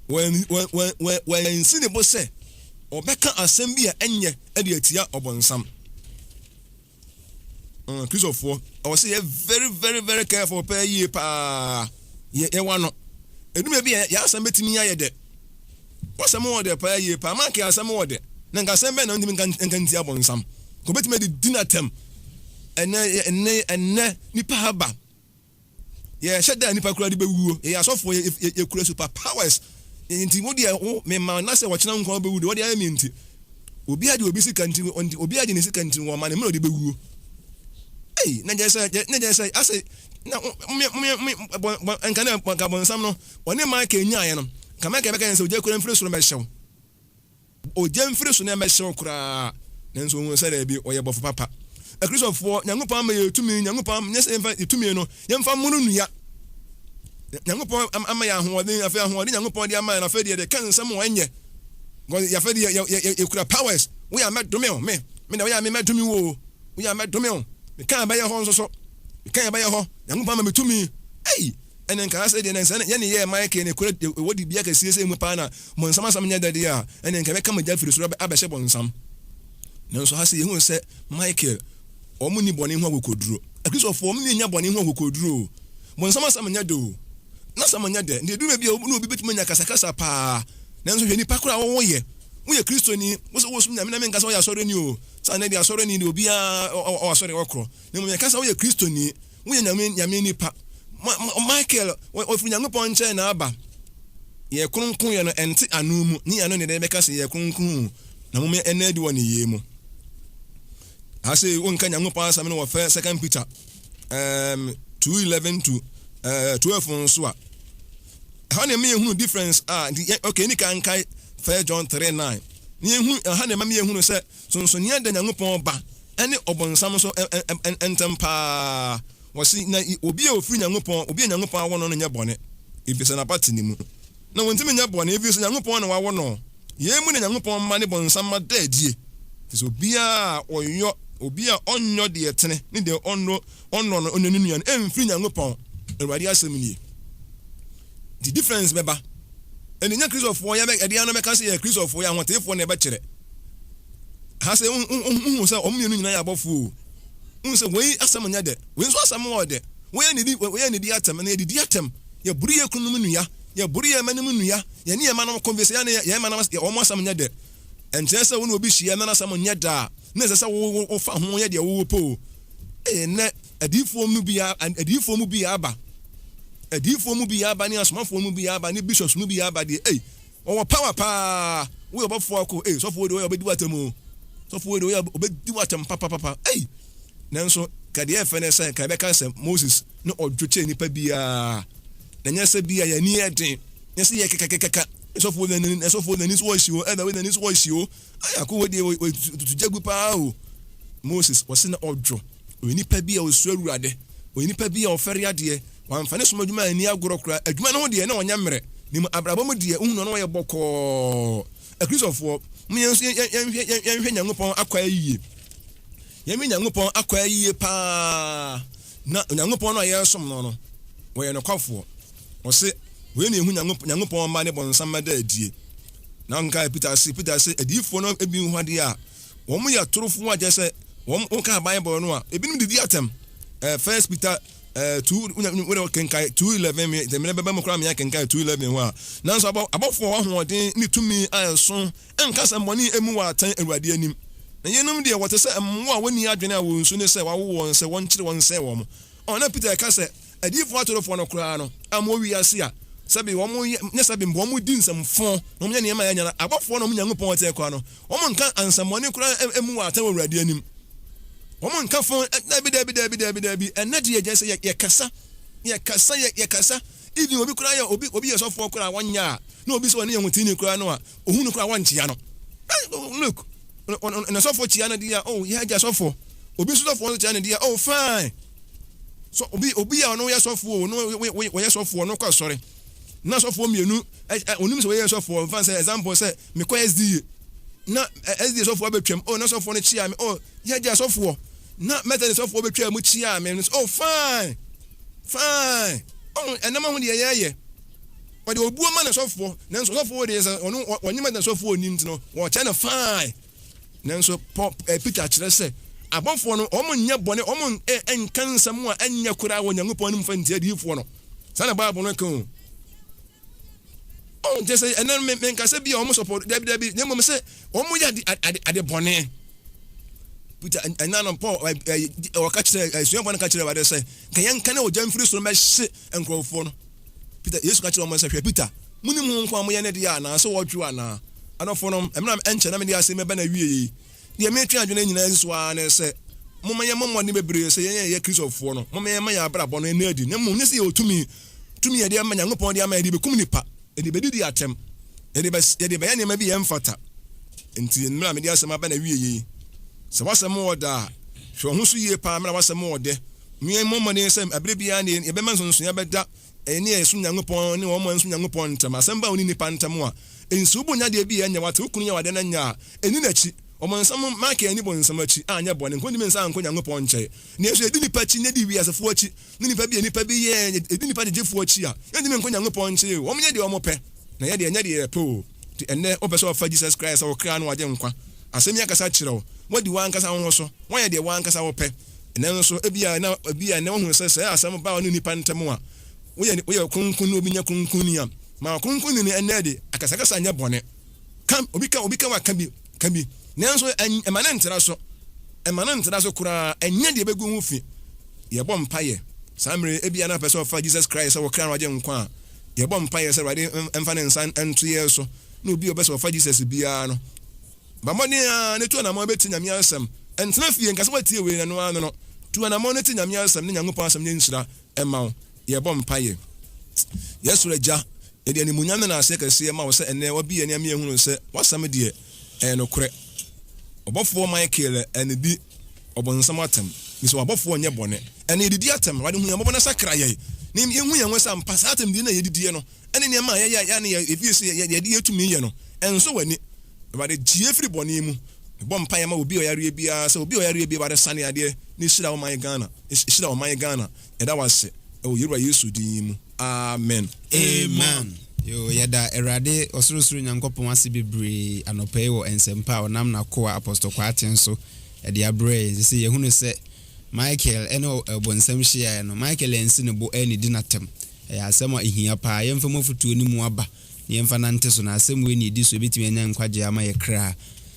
Speaker 1: wɔn wɔn wɔn wɔansi ne bo sɛ ɔbɛka asɛm bi a ɛnyɛ de atia ɔbɔnsam. Kristofoɔ, ɛwɔ sɛ yɛ very very very careful pɛɛ yie paa. Yɛ yɛwa no. Eduma bi yɛ asɛm bɛtumi ayɛ dɛ. Wasɛm wɔ dɛ paa yie paa. Maake asɛm wɔ dɛ. Na nka asɛm bɛn na ntumi nka nka ntia bɔnsam. Nka obɛtumi adi di n'atɛm. Ɛnɛ ɛnɛ ɛnɛ nipa aba. Yɛhyɛ da nipa koraa de bɛwuo. Yɛyɛ asɔfoɔ, yɛkura super powers. Nti wo deɛ wo mema na sɛ wɔkyena nkwa wobɛwu deɛ wɔde ayɛ me nti. Obi agye obi sika nti, obi agye ne sika nti wɔma ne mmerɛ ɔde bɛwuo. Ei, na gyɛ sɛ na gyɛ sɛ asɛ na me me me bɔ bɔ nka na nka bɔnsam no ɔne Michael nyaeɛ no, nka Michael bɛka yɛn sɛ ogya kura mfiri soro mɛhyɛw. Ogya mfiri so na ɛmɛhyew koraa. Nanso ohun sɛ daabi, ɔyɛ bɔfo papa. Akristofoɔ, Nyankopɔn ama yɛ tumi, Nyankopɔn nyɛ sɛ yɛmfa yɛ tumi no, yɛmfa mmono nnua. Nyankopɔn ama yɛ ahoɔden, afei ahoɔden Nyankopɔn de ama yɛn, afei deɛ yɛde ka nsɛm a ɛnyɛ. Because yɛafei deɛ yɛ yɛ yɛkura powers. Woyɛ a mɛdome wo, me, me na woyɛ a me mɛdome wo o. Woyɛ a mɛdome wo. Meka a ɛbɛyɛ hɔ nso so. Meka a ɛbɛyɛ hɔ. Nyankopɔn ama me tumi. Ei! Ɛne nka sɛ deɛ na sɛ yɛne yɛɛ Michael ne kura wɔ dibea kɛseɛ sɛ mu paa na bɔnsam asɛm nyɛ dɛ deɛ a, ɛne nka ɛbɛka mogya firi soro abɛhyɛ bɔnsam. Nanso ha sɛ yɛhu sɛ Michael, wɔn nni bɔne ho akokoduro. Akristofoɔ, wɔn nnya bɔne ho akokoduro o. Bɔnsam asɛm nyɛ dɛ o. N'asɛm nyɛ dɛ. Nti ɛduru baabi a ne obi bɛtumi anya kasakasa paa. Nanso hwɛ nipa koraa a wɔyɛ. Woyɛ Kristoni, wo sɛ wosom Nyame na menka sɛ woyɛ asɔreni o. Sɛ anɛ deɛ asɔreni deɛ obiara ɔwɔ asɔre ɔkorɔ. Na mmom yɛka sɛ woyɛ Kristoni, woyɛ Nyame, Nyame nipa. Michael, ɔfiri Nyankopɔn nkyɛn na aba. Yɛ kronkronyɛ no ɛnte ano mu, ne ano ne dɛn bɛka sɛ yɛ kronkron o, na mmom ɛna adi wɔ nneyɛɛ mu. Ha sei wonka Nyankopɔn asɛm no wɔ fɛ Second Peter 2:11 to 12 nso a, ɛhɔ na ɛma yɛhunu difference a, nti okay, ni kan nkae 1 John 3:9. Ne yɛhu, ɛha na ɛma yɛhunu sɛ sonsonneɛ da Nyankopɔn ba ne ɔbonsam nso ntam paa. Wɔse, na obi a ofiri Nyankopɔn, obi a Nyankopɔn awo no no nyɛ bɔne, efisɛ n'aba te ne mu. Na ontumi nyɛ bɔne, efisɛ Nyankopɔn na wawo no. Yei mu na Nyankopɔn mma ne bonsam mma da adie, efisɛ obiara a ɔyɔ, obi a ɔnyɔ deɛ ɛtene ne deɛ ɔnnɔ, ɔnnɔ no, ɔnnɔ ne nua no, ɛmfiri Nyankopɔn. Awurade asɛm nie. Nti difference bɛba. Ɛnde nyɛ Kristofoɔ yɛbɛ, ɛde ano bɛka sɛ yɛyɛ Kristofoɔ, yɛ ahoteefoɔ na ɛbɛkyerɛ. Ha sɛ wohu sɛ wɔn mmienu nyinaa yɛ abɔfoɔ o. Wohu sɛ wei asɛm nyɛ dɛ, wei nso asɛm wɔ dɛ. Wei yɛ nidi, wei yɛ nidi atɛm, ɛna yɛdidi atɛm. Yɛboro yɛn kununom nnua, yɛboro yɛn mma nom nnua, yɛne yɛn mma nom ko efisɛ yɛne yɛn mma nom wɔn asɛm nyɛ dɛ. Ɛnkyerɛ sɛ wo ne obi hyia na n'asɛm nyɛ dɛ a, na ɛsɛ sɛ wo wofa ho yɛ deɛ wopɛ o. Ee, nnɛ adiyifoɔ mu bi adiyifoɔ mu bi aba, adiyifoɔ mu bi aba ne asomafoɔ mu bi aba ne bishops mu bi aba deɛ, ei, Wɔwɔ power paa. Woyɛ ɔbɔfoɔ ako. Ei, sɔfo wei deɛ woyɛ ɔbɛdi w'atɛm o. Sɔfo wei deɛ woyɛ ɔbɛdi w'atɛm papapapa. Ei! Nanso, ka deɛ ɛfɛ ne sɛ, ka yɛbɛka sɛ Moses ne ɔdwo kyɛn nipa biara. Na nyɛ sɛ bi a yɛn ani yɛ den, nyɛ sɛ yɛ kɛkɛkɛkɛka. Sɔfo wei n'ani, sɔfo wei n'ani so wɔ hyi o, ɛna wei n'ani so wɔ hyi o. Ai, ako wei deɛ ɔtutu gya gu paa o. Moses, wɔse na ɔdwo. Ɔyɛ nipa bi a ɔsuro Awurade. Ɔyɛ nipa bi a ɔfɛre adeɛ. Wamfa ne som adwuma anni agorɔ koraa. Adwuma no ho deɛ, na ɔnyɛ mmerɛ. Na mmom abrabɔ mu deɛ, wohu no a na ɔyɛ bɔkɔɔ. Akristofoɔ, momma yɛn nso yɛnhwɛ yɛnhwɛ Nyankopɔn akwaa yie. Yɛnhwɛ Nyankopɔn akwaa yie paa. Na Onyankopɔn no a yɛresom no no, ɔyɛ nokwafoɔ. Ɔse, wei na ɛhu Nyankopɔn mma ne bɔnsam mma da adie. Na nka Peter se, Peter se, adiyifoɔ no bi ho adeɛ a, wɔn yɛ atorofoɔ a kyerɛ sɛ wɔn wokaa Bible no a, ebinom didi atɛm. First Peter 2 wode kenkae 2:11 me mmerɛ bɛba mu koraa mea kenkae 2:11 hɔ a, nanso abɔfoɔ wɔ ahoɔden ne tumi a ɛso nka asɛmmɔne emu wɔ atɛn Awurade anim. Na yeinom deɛ wɔte sɛ mmoa a wɔnni adwene a wɔn su ne sɛ wɔawo wɔn sɛ wɔnkyere wɔn nsɛe wɔn. Ɔ, na Peter reka sɛ adiyifoɔ atorofoɔ no koraa no a wɔwɔ wiase a sɛbe wɔn yɛ, nyɛ sɛbe mpo, wɔn di nsɛmfo na wɔyɛ nneɛma a ɛnyɛ no, abɔfoɔ na wɔn Nyankopɔn te koraa no, wɔn nka ansɛmmɔne koraa emu wɔ atɛn wɔ Awurade anim. Wɔn nka fo, dabi, dabi, dabi, dabi, dabi, ɛnɛ deɛ gyɛ sɛ yɛkasa, yɛkasa, yɛkasa, even obi koraa yɛ, obi, obi yɛ sɔfoɔ koraa wɔnyɛ a, na obi sɛ ɔne yɛ hotini koraa no a, ohun no koraa wɔnkyea no. Look, na sɔfoɔ kyea no deɛ a, oh, yɛ agya sɔfoɔ. Obi nso sɔfoɔ nso kyea no deɛ a, oh, fine. So obi, obi a ɔno yɛ sɔfoɔ, ɔno wɔyɛ sɔfoɔ, ɔno kɔ asɔre. Na sɔfoɔ mmienu, onim sɛ wɔyɛ sɔfoɔ, mfa sɛ example sɛ, mekɔ SDA na SDA sɔfoɔ abɛtwam, oh, na sɔfoɔ no kyea me, oh, yɛgya sɔfoɔ, na Methodist sɔfoɔ bɛtwaa mu kyiaa me, oh, fine, fine, oh, ɛnam ho deɛ yɛyɛ. Ɔde obuo ma ne sɔfoɔ, nanso sɔfoɔ deɛ sɛ ɔno ɔnye Methodist sɔfoɔ ni nti no, wɔkyɛ no fine. Nanso Paul, Peter kyerɛ sɛ Abɔfoɔ no, wɔn nyɛ bɔne, wɔn nka nsɛm a ɛnyɛ koraa wɔ Nyankopɔn anim fa ntia adiyifoɔ no. Saa na Bible no ka o. Ɔn kyɛ sɛ ɛnɛ no menka sɛ bi a wɔn sɔpɔ dabi dabi na mmom sɛ wɔn yɛ ade ade ade bɔne. Peter ɛna no Paul ɔka kyerɛ asuafoɔ no ka kyerɛ Awurade sɛ nka yɛnka ne ogya mfiri soro mɛhye nkurɔfoɔ no. Peter Yesu ka kyerɛ wɔn sɛ hwɛ Peter monim ho nko a moyɛ ne deɛ anaa sɛ wɔdwo anaa adɔfoɔ no mmerɛ ɛnkyɛ na mede asɛm bɛba na wie yi. Deɛ meretwe adwene nyinaa asi so ara ne sɛ, momma yɛmmɔ mmɔden bebree sɛ yɛn a yɛyɛ Kristofoɔ no, momma yɛmma yɛn abrabɔ no nna adi, na mmom nyɛ sɛ yɛwɔ tumi, tumi a yɛde ama Nyankopɔn de ama yɛde bɛkum nnipa, yɛde bɛdidi atɛm, yɛde bɛ, yɛde bɛyɛ nneɛma bi a ɛmfata. Enti mmerɛ a mede asɛm aba n'awieeɛ yi, sɛ w'asɛm wɔ dɛ a, hwɛ wo ho so yie paa mmerɛ a w'asɛm wɔ dɛ. Momma yɛmmɔ mmɔden sɛ berɛ biara no yɛbɛma nsonsonoeɛ abɛda Ɛne a ɛsom Nyankopɔn ne wɔn a wɔnsom Nyankopɔn ntam. Asɛm ba wo ne nnipa ntam a, nsi wo bo nyɛ adeɛ bi a ɛnyɛ. Wate wo kunu yɛ wo adeɛ na nyɛ a, nni n'akyi. Ɔbonsam, Michael anni bonsam akyi anyɛ bɔne, nka ɔntumi nsan nkɔ Nyankopɔn nkyɛn. Nanso yɛdi nnipa akyi na yɛdi wiasefoɔ akyi ne nnipa bi a nnipa bi yɛ, yɛdi nnipa gyegyefoɔ akyi a, yɛntumi nkɔ Nyankopɔn nkyɛn o. Wɔn yɛ deɛ wɔn pɛ, na yɛ deɛ ɛnyɛ deɛ yɛpɛ o. Nti ɛnnɛ, wopɛ sɛ wɔfa Jesus Christ sɛ wo kra ne w'agyenkwa? Asɛm yi akasa kyerɛ wo. Woadi w'ankasa wo ho so. Woayɛ deɛ w'ankasa wopɛ. Nanso ebia na ebia nnɛ woahu sɛ sɛ asɛm ba wo ne onipa ntam a, woyɛ woyɛ kronkron na obi nyɛ kronkronni a, ma ɔkronkronni no ɛnnɛ adi. Akasakasa nyɛ bɔne. Ka obi ka obi ka wa ka bi ka bi. Nanso ɛmma no ntra so. Ɛmma no ntra so koraa. Ɛnyɛ deɛ ɛbɛgu ho fi. Yɛbɔ mpaeɛ saa mmerɛ yi, ebia na wopɛ sɛ ɔfa Jesus Christ sɛ wo kra no agyenkwa a, yɛbɔ mpaeɛ sɛ Awurade mfa ne nsa nto yɛn so na obi a ɔpɛ sɛ ɔfa Jesus biara no, Bɔ mmɔden ara na tu anammɔn bɛtie Nyame asɛm. Ntena fie nka sɛ woatie wei na ɛno ara no no. Tu anammɔn na tie Nyame asɛm na Nyankopɔn asɛm nyɛ nhyira mma wo. Yɛbɔ mpaeɛ. Yɛn Soro Agya, yɛde animuonyam ne naaseɛ kɛseɛ ma wo sɛ ɛnnɛ woabue yɛn ani ama yɛahunu sɛ w'asɛm deɛ ɛyɛ nokorɛ. Ɔbɔfoɔ Michael annidi ɔbonsam atɛm, ɛfiri sɛ w'abɔfoɔ nyɛ bɔne. Ɛnnɛ yɛdidi atɛm. Awurade hu yɛn mmɔbɔ na sakra yɛn na yɛnhu yɛn ho sɛ ampa saa atɛmdie no a yɛdidiɛ no ne nneɛma a yɛyɛ a yɛ ne yɛfii sɛ yɛde yɛn tumi yɛ no, ɛnsɔ w'ani. Awurade, gye yɛn firi bɔne mu. Mebɔ mpaeɛ ma obi a ɔyareɛ biara sɛ obi a ɔyareɛ biara, Awurade, sane adeɛ na hyira ɔman Ghana. Hyira ɔman Ghana. Yɛda wo ase wɔ yɛn Wura Yesu din mu. Amen.
Speaker 2: Amen. Yoo, yɛda Awurade Ɔsorosoro Nyankopɔn ase bebree anɔpa yi wɔ nsɛmpa a ɔnam n'akoa Apostle Kwarteng so de abrɛ yɛn. Sese yɛhunu sɛ Michael ne ɔbonsam hyiaeɛ no, Michael ansi ne bo annidi no atɛm. Ɛyɛ asɛm a ehia paa. Yɛmfa mu afotuo no mu aba na yɛmfa nante so, na asɛm wei na ɛdi so ɛbɛtumi anya nkwagyeɛ ama yɛ kra.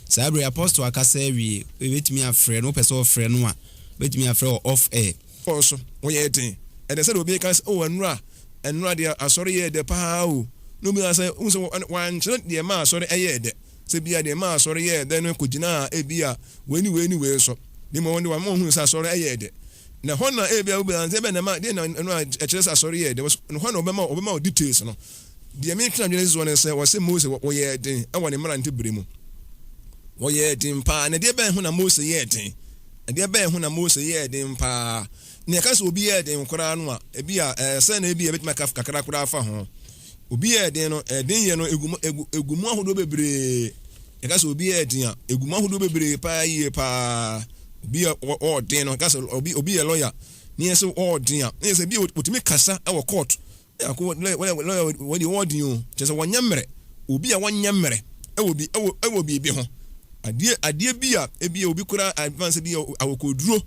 Speaker 2: Saa berɛ yi Apostle akasa awie, wobɛtumi afrɛ no, wopɛ sɛ wɔfrɛ no a, wobɛtumi afrɛ wɔ off air.
Speaker 1: Kɔɔ so, wɔyɛɛ den. Ɛdɛ sɛdeɛ obi reka sɛ, Oh, ɛnora, ɛnora deɛ asɔre yɛɛ dɛ paa o. Na obi ka sɛ, wohu sɛ wɔankyerɛ deɛ ɛmaa asɔre yɛɛ dɛ. Sɛ ebia deɛ ɛmaa asɔre yɛɛ dɛ no kɔgyinaa ebia wei ne wei ne wei so. Na mmom wɔn deɛ wɔama wɔhunu sɛ asɔre yɛɛ dɛ. Na hɔ na ebia wobisa sɛ, Ɛbɛn na ɛma, deɛ na ɛno a ɛkyerɛ sɛ asɔre yɛɛ dɛ? Hɔ na wɔbɛma wɔbɛma wo details no. Deɛ metwe adwene si soɔ ne sɛ, wɔse Mose wɔyɛɛ den wɔ ne mmerante berɛ mu. Wɔyɛɛ den paa. Na deɛ bɛn ho na Mose yɛɛ den? Ɛdeɛ bɛn ho na Mose yɛɛ den paa? Na yɛka sɛ obi yɛɛ den koraa no a, ebia ɛɛ sɛn na ebia yɛbɛtumi aka kakra koraa afa ho? Obi yɛɛ den no, ɛɛ den yɛ no egu mu egu egu mu ahodoɔ bebree. Yɛka sɛ obi yɛɛ den a, egu mu ahodoɔ bebree paa yie paa. Obi yɛ ɔɔ den no, yɛka sɛ obi obi yɛ lɔya, ne yɛ sɛ ɔɔ den a, ne yɛ sɛ ebi otumi kasa wɔ court. Ako lɔya lɔya wɔ deɛ ɔɔ den o, kyerɛ sɛ wɔnyɛ mmerɛ. Obi a wɔnyɛ mmerɛ ɛwɔ bi ɛwɔ ɛwɔ biribi ho. Adeɛ adeɛ bi a ebi obi koraa advance bi akokoduro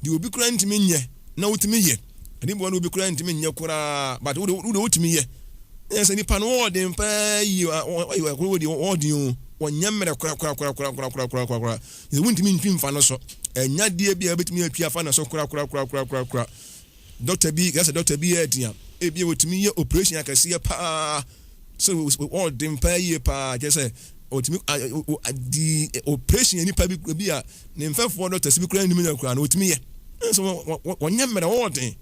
Speaker 1: deɛ obi koraa ntumi nyɛ na wotumi yɛ. Ade bi wɔ no obi koraa ntumi nyɛ koraa but wo de wo de wotumi yɛ. Ɛyɛ sɛ nipa no wɔɔ den paa yie wɔyɛ wɔ deɛ wɔɔ den o wɔnyɛ mmerɛ koraa koraa koraa koraa koraa koraa koraa koraa sɛ wontumi ntwi mfa no so. Ɛnyɛ adeɛ bi a wobɛtumi atwi afa no so koraa koraa koraa koraa koraa koraa. Dɔkta bi yɛ sɛ dɔkta bi yɛ den a ebi wɔtumi yɛ operation akɛseɛ paa sɛ wɔɔ den paa yie paa kyerɛ sɛ ɔtumi di operation nipa bi bi a ne mfɛfoɔ doctors bi koraa nnim no koraa no ɔtumi yɛ nso wɔnyɛ mmerɛ wɔwɔ den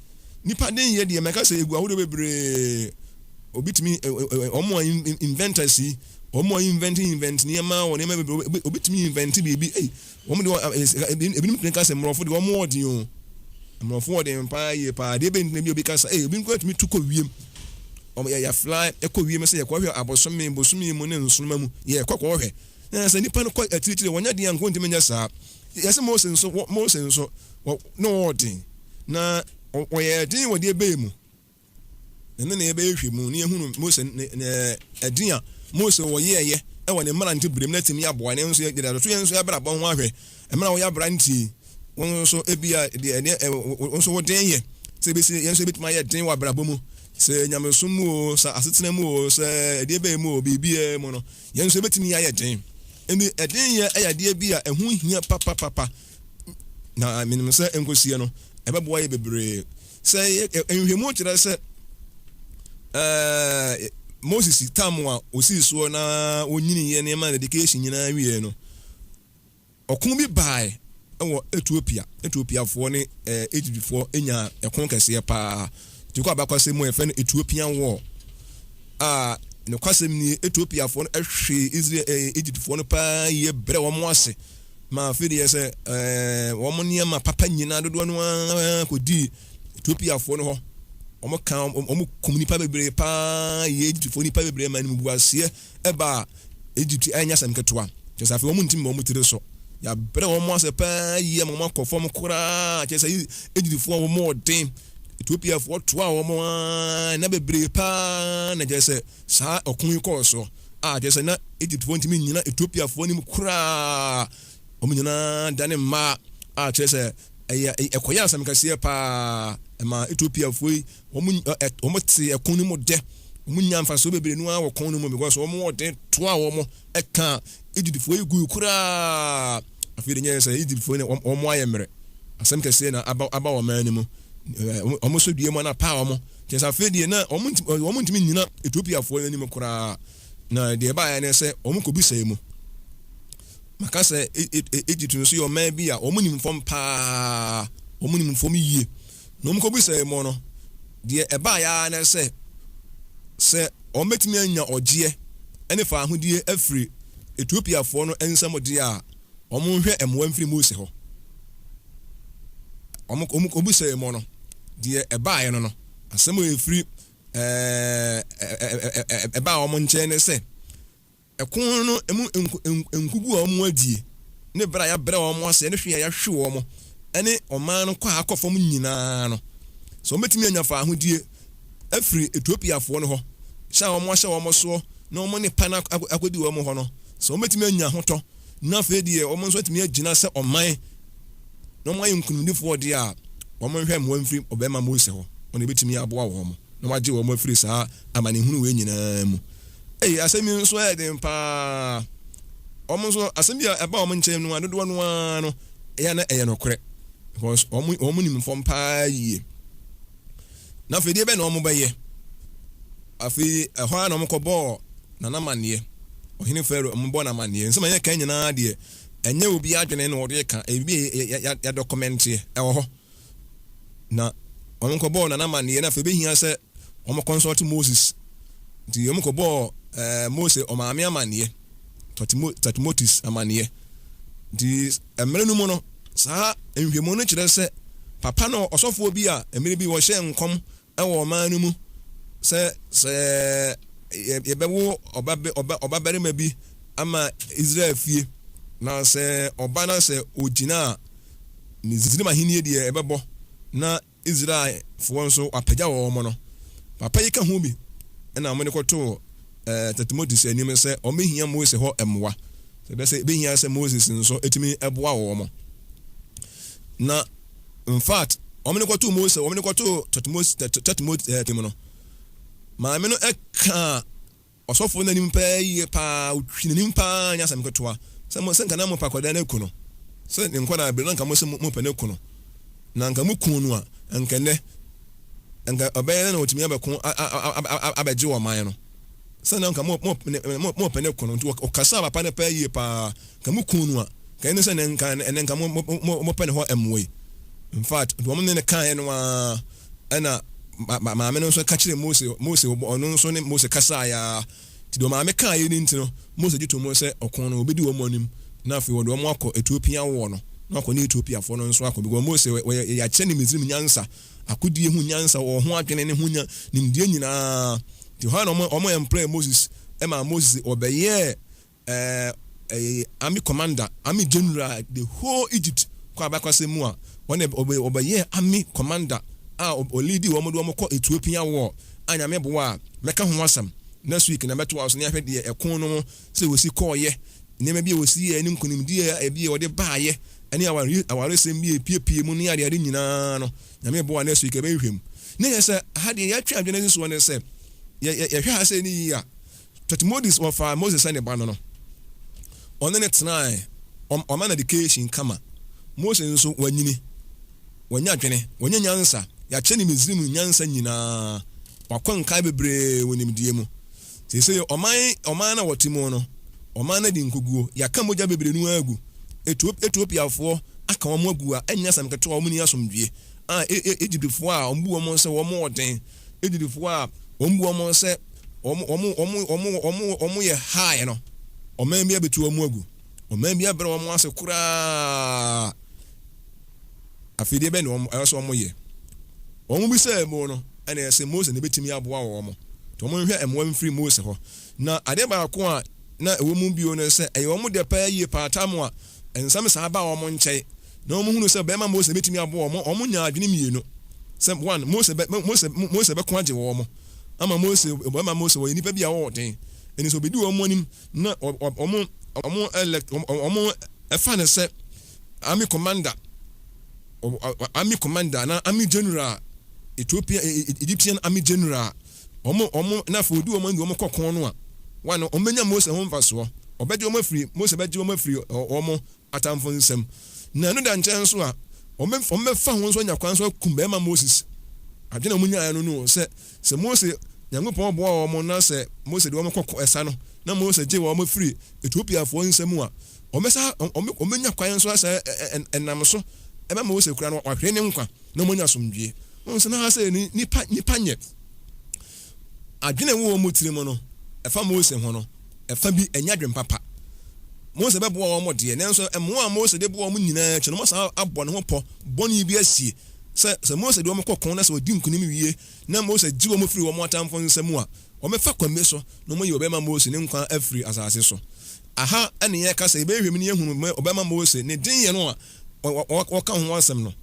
Speaker 1: nipa den yɛ deɛ mɛka sɛ egu ahodoɔ bebree obi tumi wɔn a inventors yi wɔn a invent invent nneɛma wɔ nneɛma bebree obi tumi invent biribi ei wɔn deɛ ebinom tumi ka sɛ mmorɔfo deɛ wɔn wɔ den o mmorɔfo wɔ den paa yie paa deɛ ebe ntina bi obi ka sɛ ei obi nkura tumi tu kɔ wiem wɔn yɛ yɛ fly ɛkɔ wiem sɛ yɛkɔhwɛ abosome bosome mu ne nsoroma mu yɛkɔ kɔhwɛ Na sɛ nnipa no kɔ akyirikyiri a, wɔnyɛ den a, anka wɔntumi nyɛ saa. Yɛse Mose nso, wɔ, Mose nso, wɔ, na ɔwɔ den. Na ɔyɛɛ den wɔ deɛ ɛbɛyɛ mu. Ɛno na yɛbɛyɛ hwɛ mu, na yɛhunu Mose ne, ne, ɛden a Mose wɔyɛɛyɛ wɔ ne mmerante berɛ mu na atumi aboa. Na nso yɛde atoto yɛn nso yɛabrabɔ ho ahwɛ. Mmerɛ a woyɛ aberanteɛ yi, Wo nso ebia deɛ ɛneɛ wo nso wo den yɛ sɛ ebesi yɛn nso ebetumi ayɛ den wɔ abrabɔ mu, sɛ nyamesom mu o, sɛ asetena mu o, sɛ ɛdeɛ bɛyɛ mu o, biribiara mu no, yɛn nso ebetumi ayɛ den. Ɛnti ɛden yɛ ɛyɛ adeɛ bi a ɛho hia papapapa, na menim sɛ nkosie no ɛbɛboa yɛ bebree. Sɛ nhwɛmu kyerɛ sɛ ɛɛ Moses tam a osii soɔ na onyiniiɛ nneɛma dedication nyinaa wieɛ no, Ɔko bi bae wɔ Etiopia. Etiopiafoɔ ne Egyptfoɔ nyaa ɛko kɛseɛ paa. Nti kɔ abakɔsɛm mu a yɛfrɛ no Ethiopian War. A nokwasɛm nie, Etiopiafoɔ no hwee Israel Egyptfoɔ no paa yie brɛ wɔn ase ma afei deɛ sɛ wɔn nneɛma papa nyinaa dodoɔ no ara kɔdii Etiopiafoɔ no hɔ. Wɔn ka wɔn kum nnipa bebree paa yie, Egyptfoɔ nnipa bebree ma animguaseɛ ɛba a, Egypt ɛnyɛ asɛm ketewa. Kyerɛ sɛ afei wɔn ntumi mma wɔn tiri so. Yɛabrɛ wɔn ase paa yie ama wɔn akɔ fam koraa. Kyerɛ sɛ Egyptfoɔ wɔn mu ɔden. Ethiopiafoɔ toaa wɔn ara nna bebree paa na kyerɛ sɛ saa ɔko yi kɔɔ so. A kyerɛ sɛ na Egyptfoɔ ntumi nnyina Ethiopiafoɔ anim koraa. Wɔn nyinaa dane mmaa a kyerɛ sɛ ɛyɛ ɛkɔyɛ asɛm kɛseɛ paa. Ɛmaa Ethiopiafoɔ yi Wɔn ɛ wɔn te ɛko no mu dɛ. Wɔn nya mfasoɔ bebree no ara wɔ ko no mu because wɔn wɔ den toa wɔn ɛka Egyptfoɔ yi gui koraa. Afei de nyɛ sɛ Egyptfoɔ yi wɔn wɔn ayɛ mmerɛ. Asɛm kɛseɛ na aba aba wɔn man no mu. Wɔn so dua mu na paa wɔn. Kyerɛ sɛ afei deɛ na wɔn ntumi wɔn ntumi nnyina Ethiopiafoɔ no anim koraa. Na deɛ ɛbaeɛ ne sɛ wɔn kɔbisae mu. Maka sɛ Egypt nso yɛ ɔman bi a wɔn nim fam paa. Wɔn nim fam yie. Na wɔkɔbisae mu no, deɛ ɛbaeɛ ara ne sɛ, sɛ wɔbɛtumi anya ɔgyeɛ ne faahodie afiri Etiopiafoɔ no nsam deɛ a, wɔnhwɛ mmoa mfiri Mose hɔ. Wɔkɔbisae mu no, deɛ ɛbaeɛ no no, asɛm a ɛfiri ɛbaa wɔn nkyɛn ne sɛ, Ɛko no mu nkogu a wɔadie, ne berɛ a yɛabrɛ wɔn ase, ne hwe a yɛahwe wɔn, ne ɔman no kɔ a akɔ fam nyinaa no, sɛ wɔbɛtumi anya faahodie afiri Etiopiafoɔ no hɔ, hyɛ a wɔahyɛ wɔn soɔ na wɔn ne pa no akɔdi wɔn hɔ no, sɛ wɔbɛtumi anya ahotɔ, na afei deɛ wɔn nso atumi agyina sɛ ɔman na wɔayɛ nkonimdifoɔ deɛ a, wɔnhwɛ mmoa mfiri ɔbarima Mose hɔ, ɔno ɛbɛtumi aboa wɔn na wagye wɔn afiri saa amanehunu wei nyinaa mu. Ei, asɛm yi nso yɛ den paa. Wɔn nso, asɛm bi a ɛba wɔn nkyɛn no a, dodoɔ no ara no, ɛyɛ na ɛyɛ nokorɛ. Because wɔn wɔn nim fam paa yie. Na afei deɛ bɛn na wɔn bɛyɛ? Afei ɛhɔ ara na wɔn kɔbɔɔ Nana amanneɛ. Ɔhene Farao, wɔn bɔɔ no amanneɛ. Nsɛm a yɛka nyinaa deɛ, ɛnyɛ obi adwene na wɔde ka. Ebi yɛadɔkɔmɛnteɛ, ɛwɔ hɔ. Na wɔn kɔbɔɔ Nana amanneɛ na afei ɛbɛhia sɛ wɔn consult Moses. Nti wɔn kɔbɔɔ eh, Mose ɔmaame amanneɛ, Tatmotis amanneɛ. Nti mmerɛ no mu no, saa nhwɛmu no kyerɛ sɛ papa no ɔsɔfoɔ bi a mmerɛ bi wɔhyɛɛ nkɔm wɔ ɔman no mu sɛ sɛ yɛbɛwo ɔba ɔba ɔbabarima bi ama Israel fie, na sɛ ɔba na sɛ ɔgyina a, Misraim ahennie deɛ ɛbɛbɔ na Israelfoɔ nso wɔapagya wɔn no, papa yi ka ho bi na wɔde kɔtoo Timoteus anim sɛ wɔbɛhia Mose hɔ mmoa. Sɛ ɛbɛsɛ ɛbɛhia sɛ Moses nso tumi boa wɔn. Na in fact, wɔde kɔtoo Mose, wɔde kɔtoo Timoteus anim no, maame no kaa Ɔsɔfo no anim paa yiye paa, otwi n'anim paa nyɛ asɛm ketewa, sɛ mo, sɛ nka na mopɛ akwadaa no aku no, sɛ ne nkwadaa bere no anka mo sɛ mopɛ no aku no, na anka mukum no a, anka nnɛ, anka ɔbɛyɛ dɛn na watumi abɛko abɛgye ɔman no, sɛ na anka mo, mo, mo, mopɛ no aku no, nti ɔkasaa papa no paa yiye paa, nka mukum no a, nka ɛne sɛ nka ɛnɛ nka mo, mo, mo, mopɛ ne hɔ mmoa yi. In fact, nti wɔn ne no kaeɛ no ara, Ɛnna maame no nso ka kyerɛɛ Mose, Mose, ɔno nso ne Mose kasaeɛ ara. Nti deɛ maame kaeɛ no nti no, Mose gye too mu sɛ ɔko no, ɔbɛdi wɔn anim, na afei wɔde wɔn akɔ Etiopia woɔ no, na wakɔ ne Etiopiafoɔ no nso akɔ. Because Mose, wɔyɛ, yɛakyerɛ no Misraim nyansa, akodie ho nyansa, wɔ ho adwene ne ho nya, nimdeɛ nyinaa. Nti hɔ ara na wɔn, wɔn employ Moses, ɛmaa Moses ɔbɛyɛɛ ɛɛ army commander, army general, the whole Egypt kɔ abakɔsɛm mu a, wɔn ɔbɛyɛɛ army commander a ɔleadi wɔn de wɔn kɔ Ethiopia war a Nyame boa a mɛka ho asɛm next week na mɛtoa so na yɛahwɛ deɛ ɛko no sɛ wɔsi kɔɔyɛ, nneɛma bi a wɔsi yɛɛ ne nkonimdie a ebi a wɔde baayɛ ɛne aware awaresɛm bi a epiepie mu ne adeade nyinaa no, Nyame boa next week yɛbɛhwehwɛ mu. Ne yɛ sɛ ha deɛ yɛatwe adwene asi soɔ ne sɛ yɛ yɛhwɛ ha sɛ ne yie a, Tutmosis wɔfaa Moses sɛ ne ba no no, ɔne no tenae, ɔma no education kama. Mose nso wanyini, wanya adwene, wanya nyansa, yɛakyɛ no Misraim nyansa nyinaa, wakɔ nkae bebree wɔ nimdeɛ mu. Seesei ɔman ɔman no a wɔte mu no, ɔman no adi nkoguo, yɛaka mogya bebree no ara agu. Etiopiafoɔ aka wɔn agu a ɛnyɛ asɛm ketewa, wɔn nni asomdwoeɛ. A Egyptfoɔ a wɔbu wɔn sɛ wɔn wɔ den, Egyptfoɔ a wɔbu wɔn sɛ wɔn wɔn wɔn wɔn wɔn wɔn yɛ high no, ɔman bi abɛtu wɔn agu. Ɔman bi abrɛ wɔn ase koraa. Afei deɛ bɛn na wɔn ɛwɔ sɛ wɔyɛ? Wɔn bisaa mu no, ɛna ɛsɛ Mose na ebetumi aboa wɔn. Nti wɔn nhwɛ mmoa mfiri Mose hɔ. Na adeɛ baako a na ɛwɔ mu bio no sɛ ɛyɛ wɔn dɛ paa yie paa tam a nsɛm saa baa wɔn nkyɛn na wɔn hunu sɛ bɛrima Mose betumi aboa wɔn. Wɔn nyaa adwene mmienu sɛ one Mose bɛ Mose Mose bɛko agye wɔn ama Mose bɛrima Mose wɔyɛ nipa bi a ɔwɔ den ɛni sɛ obedi wɔn anim na wɔn wɔn elect wɔn ɛfa no sɛ army commander army commander na army general Ethiopia Egyptian army general wɔn wɔn na afei odi wɔn anim wɔn kɔ kɔn no a wɔn wɔn bɛnya Mose ho mfasoɔ ɔbɛgye wɔn afiri Mose bɛgye wɔn afiri wɔn atamfo nsam na ɛno da nkyɛn nso a wɔn bɛfa ho nso anya kwan nso akum bɛrima Moses adwene a wɔn nyaeɛ no no sɛ Sɛ Mose Nyankopɔn boa wɔn na sɛ Mose de wɔn kɔ ɛsa no, na Mose gye wɔn firi Etiopiafoɔ nsa mu a, wɔbɛsa, wɔbɛnya kwan nso asan ɛnam so ɛma Mose kura no wahwere ne nkwa na wɔanya asomdwie. Wɔn sɛ na ha sɛ nipa, nipa nyɛ. Adwene ɛwɔ wɔn tirim no, ɛfa Mose ho no, ɛfa bi ɛnyɛ adwene papa. Mose bɛboa wɔn deɛ, nanso mmoa a Mose de boa wɔn nyinaa akyi no, wɔsan abɔ ne ho pɔ bɔne bi asie. Sɛ, sɛ Mose de wɔn kɔ ko na sɛ ɔdi nkonim wie, na Mose gye wɔn firi wɔn atamfo nsa mu a, wɔbɛfa kwan bi so na wɔayi ɔbarima Mose ne nkwa afiri asase so. Aha na yɛka sɛ yɛbɛhwehwɛ mu na yɛahunu ɔbarima Mose ne denyɛ no a wɔka ho asɛm no.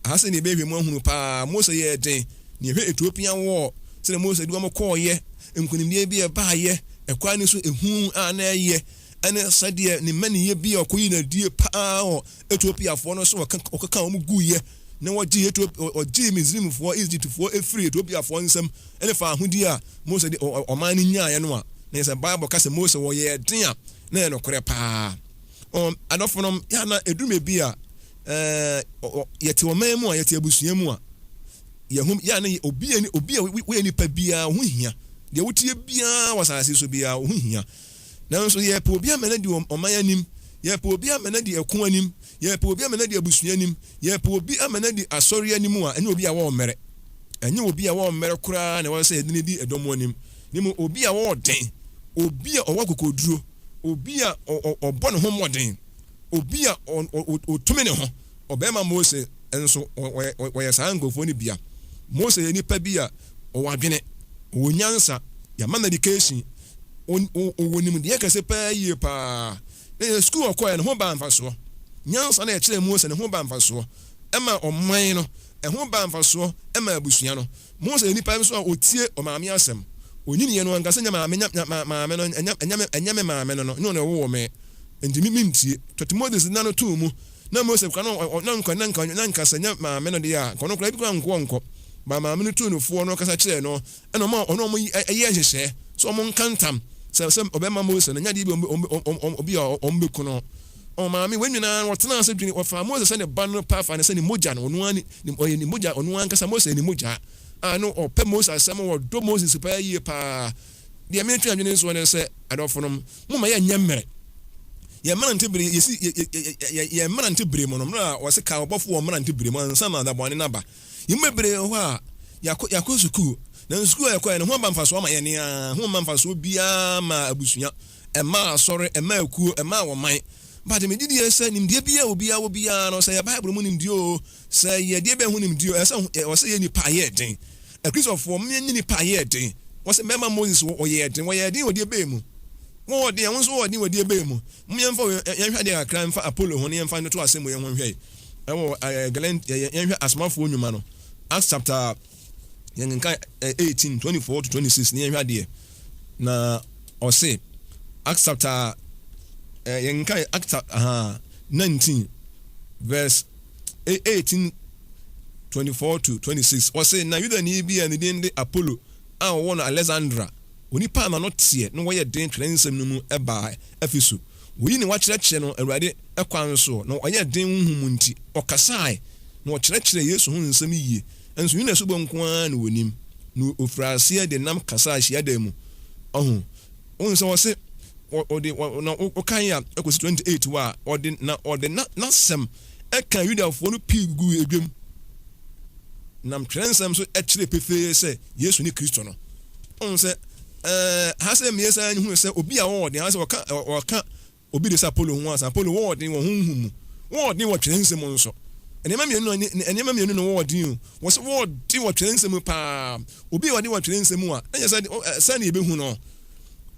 Speaker 1: Aha sɛ na yɛbɛhwehwɛ mu ahunu paa. Mose yɛɛ den, na yɛhwɛ Etiopia wɔ sɛdeɛ Mose de wɔn kɔɔeɛ, nkonimdie bi a ɛbaeɛ, ɛkwan no so ehu a na ɛyɛ, ɛne sɛdeɛ ne mmaniyɛ bi a ɔkɔyii no adie paa wɔ Etiopiafoɔ no so ɔkeka wɔn guiɛ na wɔgyee Etiopia, wɔgyee Misraimfoɔ, Egyptfoɔ firii Etiopiafoɔ nsam ne fawohodie a Mose de ɔman no nyaeɛ no a, na yɛ sɛ Bible ka sɛ Mose wɔyɛɛ den a, na ɛyɛ nokorɛ paa. Adɔfonom, yɛ a na ɛduru baabi a yɛte ɔman mu a, yɛte abusua mu a, yɛho yɛ a na obi a obi a woyɛ nipa biara wo ho hia. Deɛ woteɛ biara wɔ asase so biara wo ho hia. Nanso yɛpɛ obi ama no adi ɔman anim, yɛpɛ obi ama no adi ɛko anim, yɛpɛ obi ama no adi abusua anim, yɛpɛ obi ama no adi asɔre anim a, ɛnyɛ obi a wɔwɔ mmerɛ. Ɛnyɛ obi a wɔwɔ mmerɛ koraa na ɛwɔ sɛ yɛde no di ɛdɔm anim, na mmom obi a ɔwɔ den, obi a ɔwɔ akokoɔduro, obi a ɔbɔ ne ho mmɔden, obi a ɔtumi ne ho. Ɔbarima Mose nso, ɔyɛ saa nkurɔfoɔ no bia. Mose yɛ nipa bi a ɔwɔ adwene, ɔwɔ nyansa, yɛama no education, ɔwɔ nimdeɛ kɛse paa yie paa. Na yɛ sukuu ɔkɔɛ no ho baa mfasoɔ. Nyansa na yɛkyerɛɛ Mose no ho baa mfasoɔ ɛma ɔman no, ɛho baa mfasoɔ ɛma abusua no. Mose yɛ nipa nso a ɔtie ɔmaame asɛm. Ɔnyiniiɛ no anka sɛ nyɛ maame, nyɛ maame no, ɛnyɛ me maame no no, nyɛ ɔno ɛwoo me, nti me mentie. Tɔte Moses nna no too mu. Na Mose koraa no, na nka, na nka, na nka sɛ nyɛ maame no deɛ a, nka ɔno koraa ebi koraa nkoɔ nkɔ. Ba maame no tuu no foɔ no ɔkasa kyerɛɛ no, Ɛna ɔma ɔne wɔn yɛɛ nhyehyɛɛ sɛ wɔn nka ntam sɛ sɛ ɔbɛma Mose no, ɛnyɛ adeɛ bi a obi a wɔn bɛku no. Ɔn maame, wɔn nyinaa wɔtenaa ase dwene, wɔfaa Mose sɛ ne ba no paa faa no sɛ ne mogya no, ɔno ara ne, ɔyɛ ne mogya, ɔno ankasa Mose yɛ ne mogya. A no ɔpɛ Mose asɛm, ɔdɔ Moses paa yie paa. Deɛ metwe adwene nsoɔ ne sɛ, adɔfonom, momma yɛnyɛ mmerɛ. Yɛn mmerante bere, yɛsi, yɛn mmerante bere mu no, mmerɛ a wɔse ka ɔbɔfo wɔ mmerante bere mu ansa na adabɔne no aba. Yɛn mu bebree wɔ hɔ a, yɛakɔ yɛakɔ sukuu, nanso sukuu a yɛkɔeɛ no, ho aba mfasoɔ ama yɛn ara, ho mma mfasoɔ biara mmaa abusua, ɛmmaa asɔre, ɛmmaa akuo, ɛmmaa ɔman. But megye die sɛ nimdeɛ biara a obiara wɔ biara no, sɛ ɛyɛ Bible mu nimdeɛ oo, sɛ ɛyɛ deɛ bɛn ho nimdeɛ oo, ɛsɛ sɛ ɛwɔ sɛ yɛyɛ nnipa a yɛyɛ den. Akristofoɔ, momma yɛnyɛ nnipa a yɛyɛ den. Wɔse mmarima Moses wɔyɛɛ den, wɔyɛɛ den wɔ deɛ bɛn mu? Wɔwɔ den a, wo nso wowɔ den wɔ deɛ bɛn mu? Momma yɛmfa wei, yɛnhwɛ adeɛ kakra mfa Apollo ho na yɛmfa ntoto asɛm wei ho nhwɛ. Ɛwɔ ɛɛ Galen yɛ yɛnhwɛ Asomafoɔ nnwuma no, Acts chapter yɛnkenkan 18, 24 to 26 na yɛnhwɛ adeɛ. Na ɔse Acts chapter yɛnkenkan Acts aha 19. verse 18 24 to 26. Ɔse, na Yudani bi a ne din de Apollo a wɔwɔ no Alexandra, onipa a n'ano teɛ na wɔyɛ den twerɛ nsɛm no mu baa Efeso. Oyi ne wakyerɛkyerɛ no Awurade kwan soɔ, na ɔyɛ den honhom mu nti, ɔkasae na ɔkyerɛkyerɛɛ Yesu ho nsɛm yie. Nso Yohane asubɔ nko ara na wɔnim. Na ɔfirii aseɛ de nam kasaa hyiadan mu. Ɔho, wohu sɛ ɔse, ɔde, na wokan a ɛkɔsi 28 hɔ a, ɔde, na ɔde n'asɛm ɛkaa Yudafoɔ no pii guguu edwam, nam twerɛnsɛm so kyerɛɛ pefee sɛ Yesu ne Kristo no. Wohu sɛ, ɛɛ, ha sɛ mmiɛnsa hunu sɛ obi a wɔwɔ den, ha sɛ wɔka, wɔka obi de sɛ Apollo ho asɛm. Apollo wɔwɔ den wɔ honhom mu, wɔwɔ den wɔ twerɛnsɛm mu nso. Nneɛma mmienu no, nneɛma mmienu no wɔwɔ den o. Wɔ sɛ wɔwɔ den wɔ twerɛnsɛm mu paa. Obi a ɔde wɔ twerɛnsɛm mu a, ɛnyɛ sɛ sɛ ne yɛbɛhu no.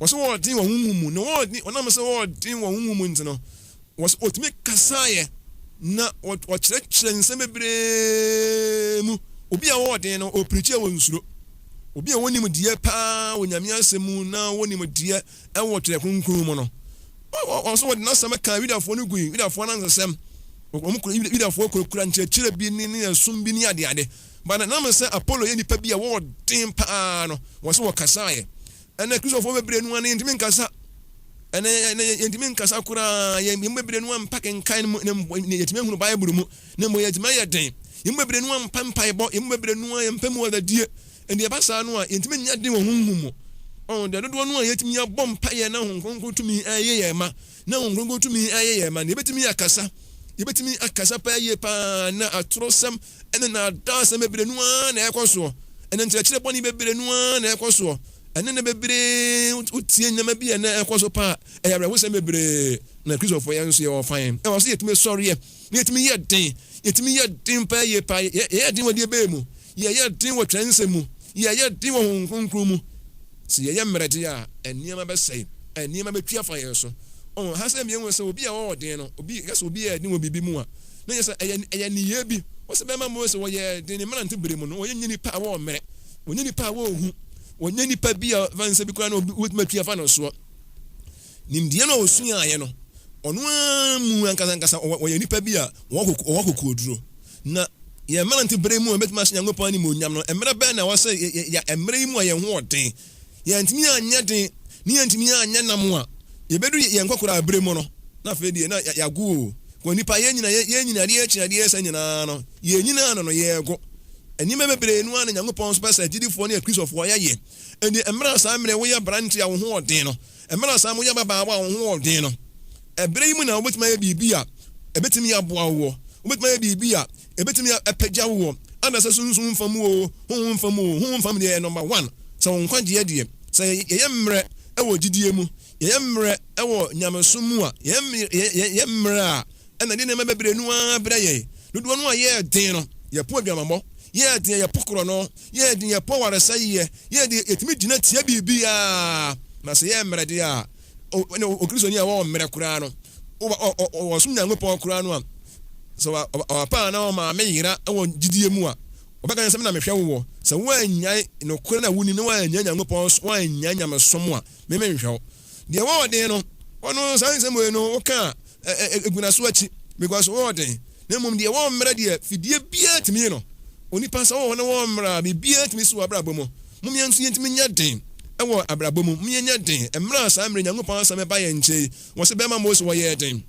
Speaker 1: Wɔ sɛ wɔwɔ den wɔ honhom mu, na wɔwɔ den, wɔnam sɛ wɔwɔ den wɔ honhom mu nti no, Wɔse otumi kasaeɛ na ɔkyerɛkyerɛ nsɛm bebree mu. Obi a ɔwɔ den no, ɔpirikyi a ɔnsuro. Obi a ɔwɔ nimdeɛ paa wɔ Nyame asɛm mu na ɔwɔ nimdeɛ wɔ Twerɛ Kronkron mu no, ɔso wɔde n'asɛm kaa Yudafoɔ no gui, Yudafoɔ anansesɛm. Wɔn kura, Yudafoɔ kurakura nkyerɛkyerɛ bi ne ne ɛsom bi ne adeade. But nam sɛ Apollo yɛ nipa bi a wɔwɔ den paa no, wɔse wɔkasaeɛ. Ɛnɛ Kristofoɔ bebree no ara yɛntumi nkasa. Ɛnɛ ɛnɛ yɛntumi nkasa koraa. Yɛn mu bebree no ampa kenkan no mu, na mpo yɛtumi ahunu Bible mu, na mpo yɛtumi ayɛ den. Yɛn mu bebree no ampa mpaebɔ, yɛn mu bebree no a yɛmpɛ mu adadie. Ɛnti ɛba saa no a, yɛntumi nyɛ den wɔ honhom mu. Ɔn, deɛ dodoɔ no a yɛtumi abɔ mpaeɛ na Honhom Kronkron tumi ɛyɛ yɛn ma, na Honhom Kronkron tumi ɛyɛ yɛn ma, na yɛbɛtumi akasa, yɛbɛtumi akasa paa yie paa, na atorosɛm ɛne naadaasɛm bebree no ara na ɛkɔ soɔ, ɛne nkyerɛkyerɛ bɔne bebree no ara na ɛkɔ soɔ. Ɛne nna bebree wotie nneɛma bi a na ɛkɔ so paa, ɛyɛ awerɛhosɛm bebree. Na Kristofo yɛn nso yɛwɔ fan. Ɛwɔ sɛ yɛtumi sɔreɛ na yɛtumi yɛ den. Yɛtumi yɛ den paa yie paa. Yɛyɛ den wɔ deɛ bɛyɛ mu. Yɛyɛ den wɔ twerɛnsɛm mu. Yɛyɛ den wɔ Honhom Kronkron mu. Sɛ yɛyɛ mmerɛ deɛ a, nneɛma bɛsɛe. Nneɛma bɛtwi afa yɛn so. Ɔho, ha sɛ mmienu sɛ obi a ɔwɔ den no, obi, yɛ sɛ obi yɛ den wɔ biribi mu a, na yɛ sɛ ɛyɛ, ɛyɛ nneyɛɛ bi. Wɔ sɛ bɛma Mose wɔyɛ den ne mmerante bere mu no, wɔyɛ nyɛ nipa a wɔwɔ mmerɛ. Wɔnyɛ nipa a wɔrehu. Wɔnyɛ nipa bi a fa nsa bi koraa na wobɛtumi atwi afa no soɔ. Nimdeɛ no a ɔsuaeɛ no, ɔno ara mu ankasa ankasa ɔyɛ nipa bi a ɔwɔ akokoɔduro. Na yɛn mmerante berɛ mu a yɛbɛtumi ahyɛ Nyankopɔn animuonyam no, mmerɛ bɛn na ɛwɔ sɛ yɛ mmerɛ yi mu a yɛn ho ɔden? Yɛantumi anyɛ den ne yɛantumi anyɛ nam a, yɛbɛdu yɛn nkɔkoraa berɛ mu no, na afei deɛ na yɛago o. Kɔ nipa yɛn nyina yɛn nyina adeɛ akyi adeɛ ɛsɛ nyinaa no, yɛn nyinaa no no yɛrego. Nneɛma bebree no ara na Nyankopɔn nso pɛ sɛ agyidifoɔ ne Akristofoɔ yɛyɛ. Enti mmerɛ a saa mmerɛ woyɛ aberanteɛ a wo ho ɔden no, mmerɛ a saa moyɛ ababaawa a wo ho ɔden no, ɛberɛ yi mu na wobɛtumi ayɛ biribi a ɛbɛtumi aboa woɔ, wobɛtumi ayɛ biribi a ɛbɛtumi apagya woɔ, anasɛ sunsum fa mu oo, honhom fa mu oo, honhom fam deɛ ɛyɛ number one, sɛ wo nkwagyeɛ deɛ, sɛ yɛyɛ mmerɛ wɔ gyidie mu, yɛyɛ mmerɛ wɔ nyamesom mu a, yɛyɛ mmerɛ a, Ɛna ɛde nneɛma bebree no ara brɛ yɛn. Dodoɔ no a yɛyɛ den no, yɛpo adwamammɔ, yɛyɛ den a yɛpo korɔno, yɛyɛ den yɛpo awaresɛeɛ, yɛyɛ den yɛtumi gyina tia biribiara. Na sɛ yɛyɛ mmerɛ deɛ a, ɛna Okristoni a ɔwɔ mmerɛ koraa no, ɔsom Nyankopɔn koraa no a, sɛ ɔpapa anaa ɔmaame yera wɔ gyidie mu a, ɔbɛka sɛ, Me na mehwɛ woɔ. Sɛ woannyae nokorɛ no a wonim na woannyae Nyankopɔn, woannyae nyamesom a, me menhwɛ wo. Deɛ wɔwɔ den no, ɔno saa nsɛm wei no woka a, ɛgu n'aso akyi because wɔwɔ den. Na mmom deɛ wɔwɔ mmerɛ deɛ, fidie biara tumi yi no. Onipa sɛ wɔwɔ hɔ na wɔwɔ mmerɛ a, biribiara tumi si wɔ abrabɔ mu. Mom yɛn nso yɛntumi nyɛ den wɔ abrabɔ mu. Mom yɛnyɛ den. Mmerɛ a saa mmerɛ Nyankopɔn asɛm ɛba yɛn nkyɛn yi, wɔse bɛrima Mose wɔyɛɛ den.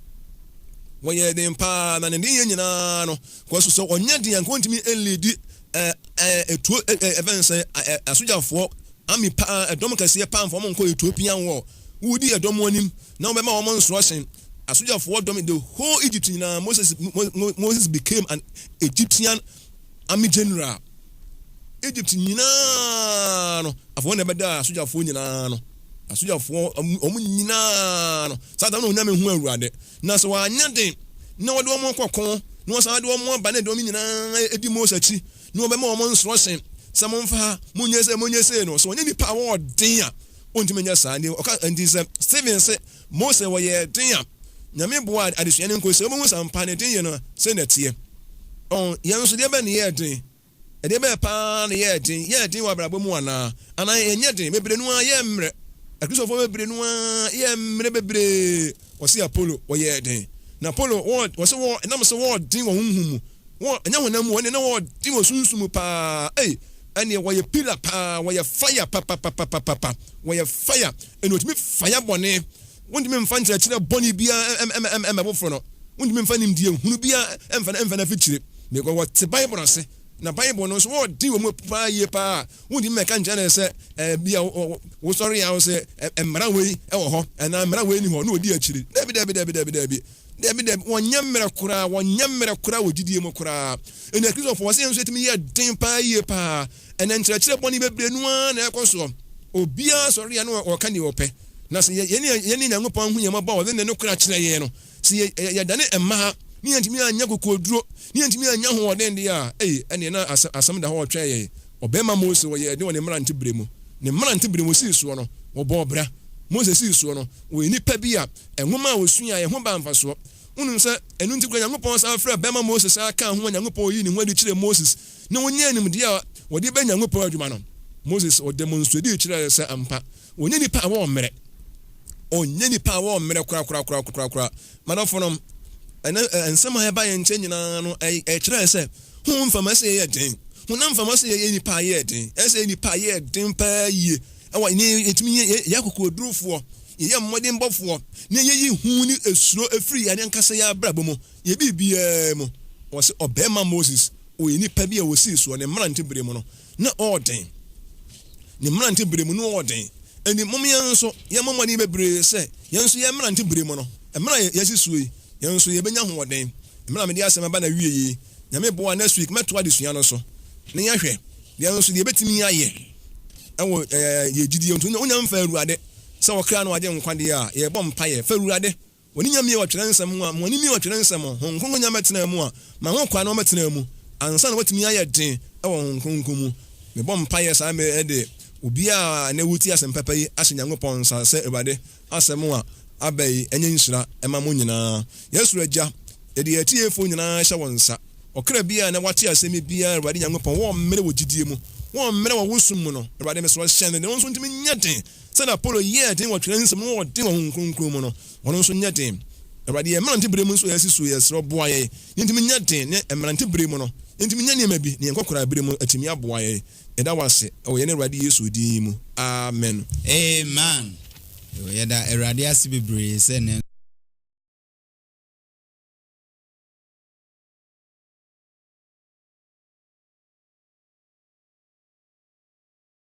Speaker 1: Wɔyɛɛ den paa na ne denyɛ nyinaa no, kɔso sɛ ɔnyɛ den a nka ɔntumi nlidi ɛtuo ɛfɛn sɛ asogyafoɔ Army paa, ɛdɔm kɛseɛ paa mfa wɔn nkɔ Ethiopian war. Wodi ɛdɔm anim na wɔbɛma wɔn instruction. Asogyafoɔ dɔm the whole Egypt nyinaa Moses Moses became an Egyptian army general. Egypt nyinaa no afei wɔn na ɛbɛda asogyafoɔ nyinaa no. Asogyafoɔ wɔn nyinaa no saa da no Onyame hu Awurade. Na sɛ wɔanyɛ den na wɔde wɔn kɔ ko na wɔsan de wɔn aba na ɛdɔm nyinaa edi Mose akyi na wɔbɛma wɔn nsorɔhye sɛ momfa ha, monyɛ sei, monyɛ sei no, sɛ ɔnyɛ nipa a wɔwɔ den a, ɔntumi nyɛ saa. Nti ɔka nti sɛ Stephen se Mose wɔyɛɛ den a, Nyame boa adesua no nko sɛ wobɛhu sɛ ampa ne den yɛ no sei na ɛteɛ. Ɔn, yɛn nso deɛ bɛn ne yɛɛ den? Ɛdeɛ bɛn paa na yɛɛ den? Yɛɛ den wɔ abrabɔ mu anaa? Anaa yɛnyɛ den? Bebree no ara yɛɛ mmerɛ. Akristofoɔ bebree no ara yɛɛ mmerɛ bebree. Ɔse Apollo wɔyɛɛ den. Na Paulo wɔ wɔsɛ wɔ ɛnam sɛ wɔɔden wɔ honhom mu, wɔ ɛnyɛ honam mu, ɛnneɛ na wɔɔden wɔ sunsum mu paa. Ei, ɛnneɛ wɔyɛ pillar paa, wɔyɛ fire papapapapapa, wɔyɛ fire. Ɛnna wɔtumi fire bɔne. Wontumi mfa nkyerɛkyerɛ bɔne biara ɛmmɛboforo no. Wontumi mfa nimdeɛ hunu biara ɛmfa no ɛmfa no afikyire. Because wɔte Bible ase. Na Bible no nso wɔɔden wɔ mu paa yie paa. Wontumi mmɛka nkyerɛ no sɛ ɛɛ bi a wosɔre a wosɛ mmara wei wɔ hɔ anaa mmara wei ni hɔ na ɔdi akyiri. Dabi dabi dabi dabi dabi. Dabi dabi, wɔnyɛ mmerɛ koraa, wɔnyɛ mmerɛ koraa wɔ gyidie mu koraa. Ɛnna Akristofoɔ wɔ sɛ yɛn nso yɛtumi yɛ den paa yie paa. Ɛnna nkyerɛkyerɛ bɔne bebree no ara na ɛkɔ soɔ. Obiara sɔre a na ɔka deɛ ɔpɛ. Na sɛ yɛne yɛne Nyankopɔn hu yɛn mmɔbɔ a ɔde ne nokorɛ akyerɛ yɛn no, sɛ yɛdane mmaa ne yɛntumi anyɛ kokoɔduro ne yɛntumi anyɛ ahoɔden deɛ a, ei, ɛnneɛ na asɛm da hɔ ɔtwɛn yɛn. Ɔbarima Mose, ɔyɛɛ den wɔ ne mmerante berɛ mu. Ne mmerante berɛ mu, ɔsii soɔ no, wɔbɔɔ bra. Mose sii soɔ no, ɔyɛ nipa bi a nwoma a ɔsuaeɛ ho baa mfasoɔ. Wonim sɛ ɛno nti koraa Nyankopɔn san frɛɛ barima Mose san kaa ho a Nyankopɔn yii ne ho adi kyerɛɛ Moses na ɔnyaa nimdeɛ a wɔde bɛyɛ Nyankopɔn adwuma no. Moses, ɔdemonstratee kyerɛɛ sɛ ampa ɔnyɛ nipa a wɔmmrɛ. Ɔnyɛ nipa a wɔmmrɛ korakorakorakorakora. M'adɔfonom, ɛnɛ nsɛm a ɛba yɛn nkyɛn nyinaa no, ɛkyerɛ sɛ honhom fam ɛsɛ yɛyɛ den, honam fam ɛsɛ yɛyɛ nipa a yɛyɛ den, ɛsɛ yɛ nipa a yɛyɛ den paa yie. Ɛwɔ ne yɛtumi yɛ yɛ akokoɔdurofoɔ, yɛyɛ mmɔdenbɔfoɔ, na yɛyi hu ne esuro efiri yɛn ankasa yɛn abrabɔ mu, yɛ biribiara mu. Wɔsɛ ɔbarima Moses, ɔyɛ nipa bi a wɔsii soɔ ne mmerante bere mu no, na ɔɔden. Ne mmerante bere mu no ɔɔden. Ɛnti mom yɛn nso yɛmmɔ mmɔden bebree sɛ yɛn nso yɛn mmerante bere mu no, mmerɛ a yɛasi soɔ yi, yɛn nso yɛbɛnya ahoɔden. Mmerɛ a mede asɛm aba n'awieɛ yi, Nyame boa a next week mɛtoa adesua no so na yɛahwɛ yɛn nso deɛ yɛbɛtumi ayɛ ɛwɔ yɛn gyidie nti wonya mfa Awurade sɛ ɔkra no agye nkwa deɛ a, yɛbɔ mpaeɛ fa Awurade W'ani nya mie wɔ twerɛ nsɛm ho a, ma w'ani mie wɔ twerɛ nsɛm ho, Honhom Kronkron nya mmɛtenaa mu a, ma ho kwan na ɔmmɛtenaa mu, ansa na woatumi ayɛ den wɔ Honhom Kronkron mu. Mebɔ mpaeɛ saa mmerɛ yi de obiara a ɛnɛ woretie asɛm papa yi ahyɛ Nyankopɔn nsa sɛ Awurade asɛm a aba yi nyɛ nhyira mma mo nyinaa. Yɛn Soro Agya, yɛde yɛn atiefoɔ nyinaa hyɛ wo nsa. Ɔkra biara a ɛnɛ wate asɛm yi biara, Awurade Nyankopɔn, wɔmmrɛ wɔ gyidie mu, wɔmmrɛ wɔ wo som mu no, Awurade mesrɛ wo hyɛ no den, wɔn nso ntumi nyɛ den Sɛnea Paulo yɛɛ den wɔ Twerɛnsɛm mu na ɔwɔ den wɔ Honhom Kronkron mu no, ɔno nso nyɛ den. Awurade, yɛn mmeranteberɛ mu nso a yɛasi so yi, yɛsrɛ wo boa yɛn na yɛntumi nyɛ den, ne mmeranteberɛ mu no, yɛntumi nyɛ nneɛma bi, na yɛn nkɔkoraberɛ mu atumi aboa yɛn. Yɛda wo ase wɔ yɛn Awurade Yesu din mu. Amen.
Speaker 2: Amen. Yɛda Awurade ase bebree sɛ nnɛ.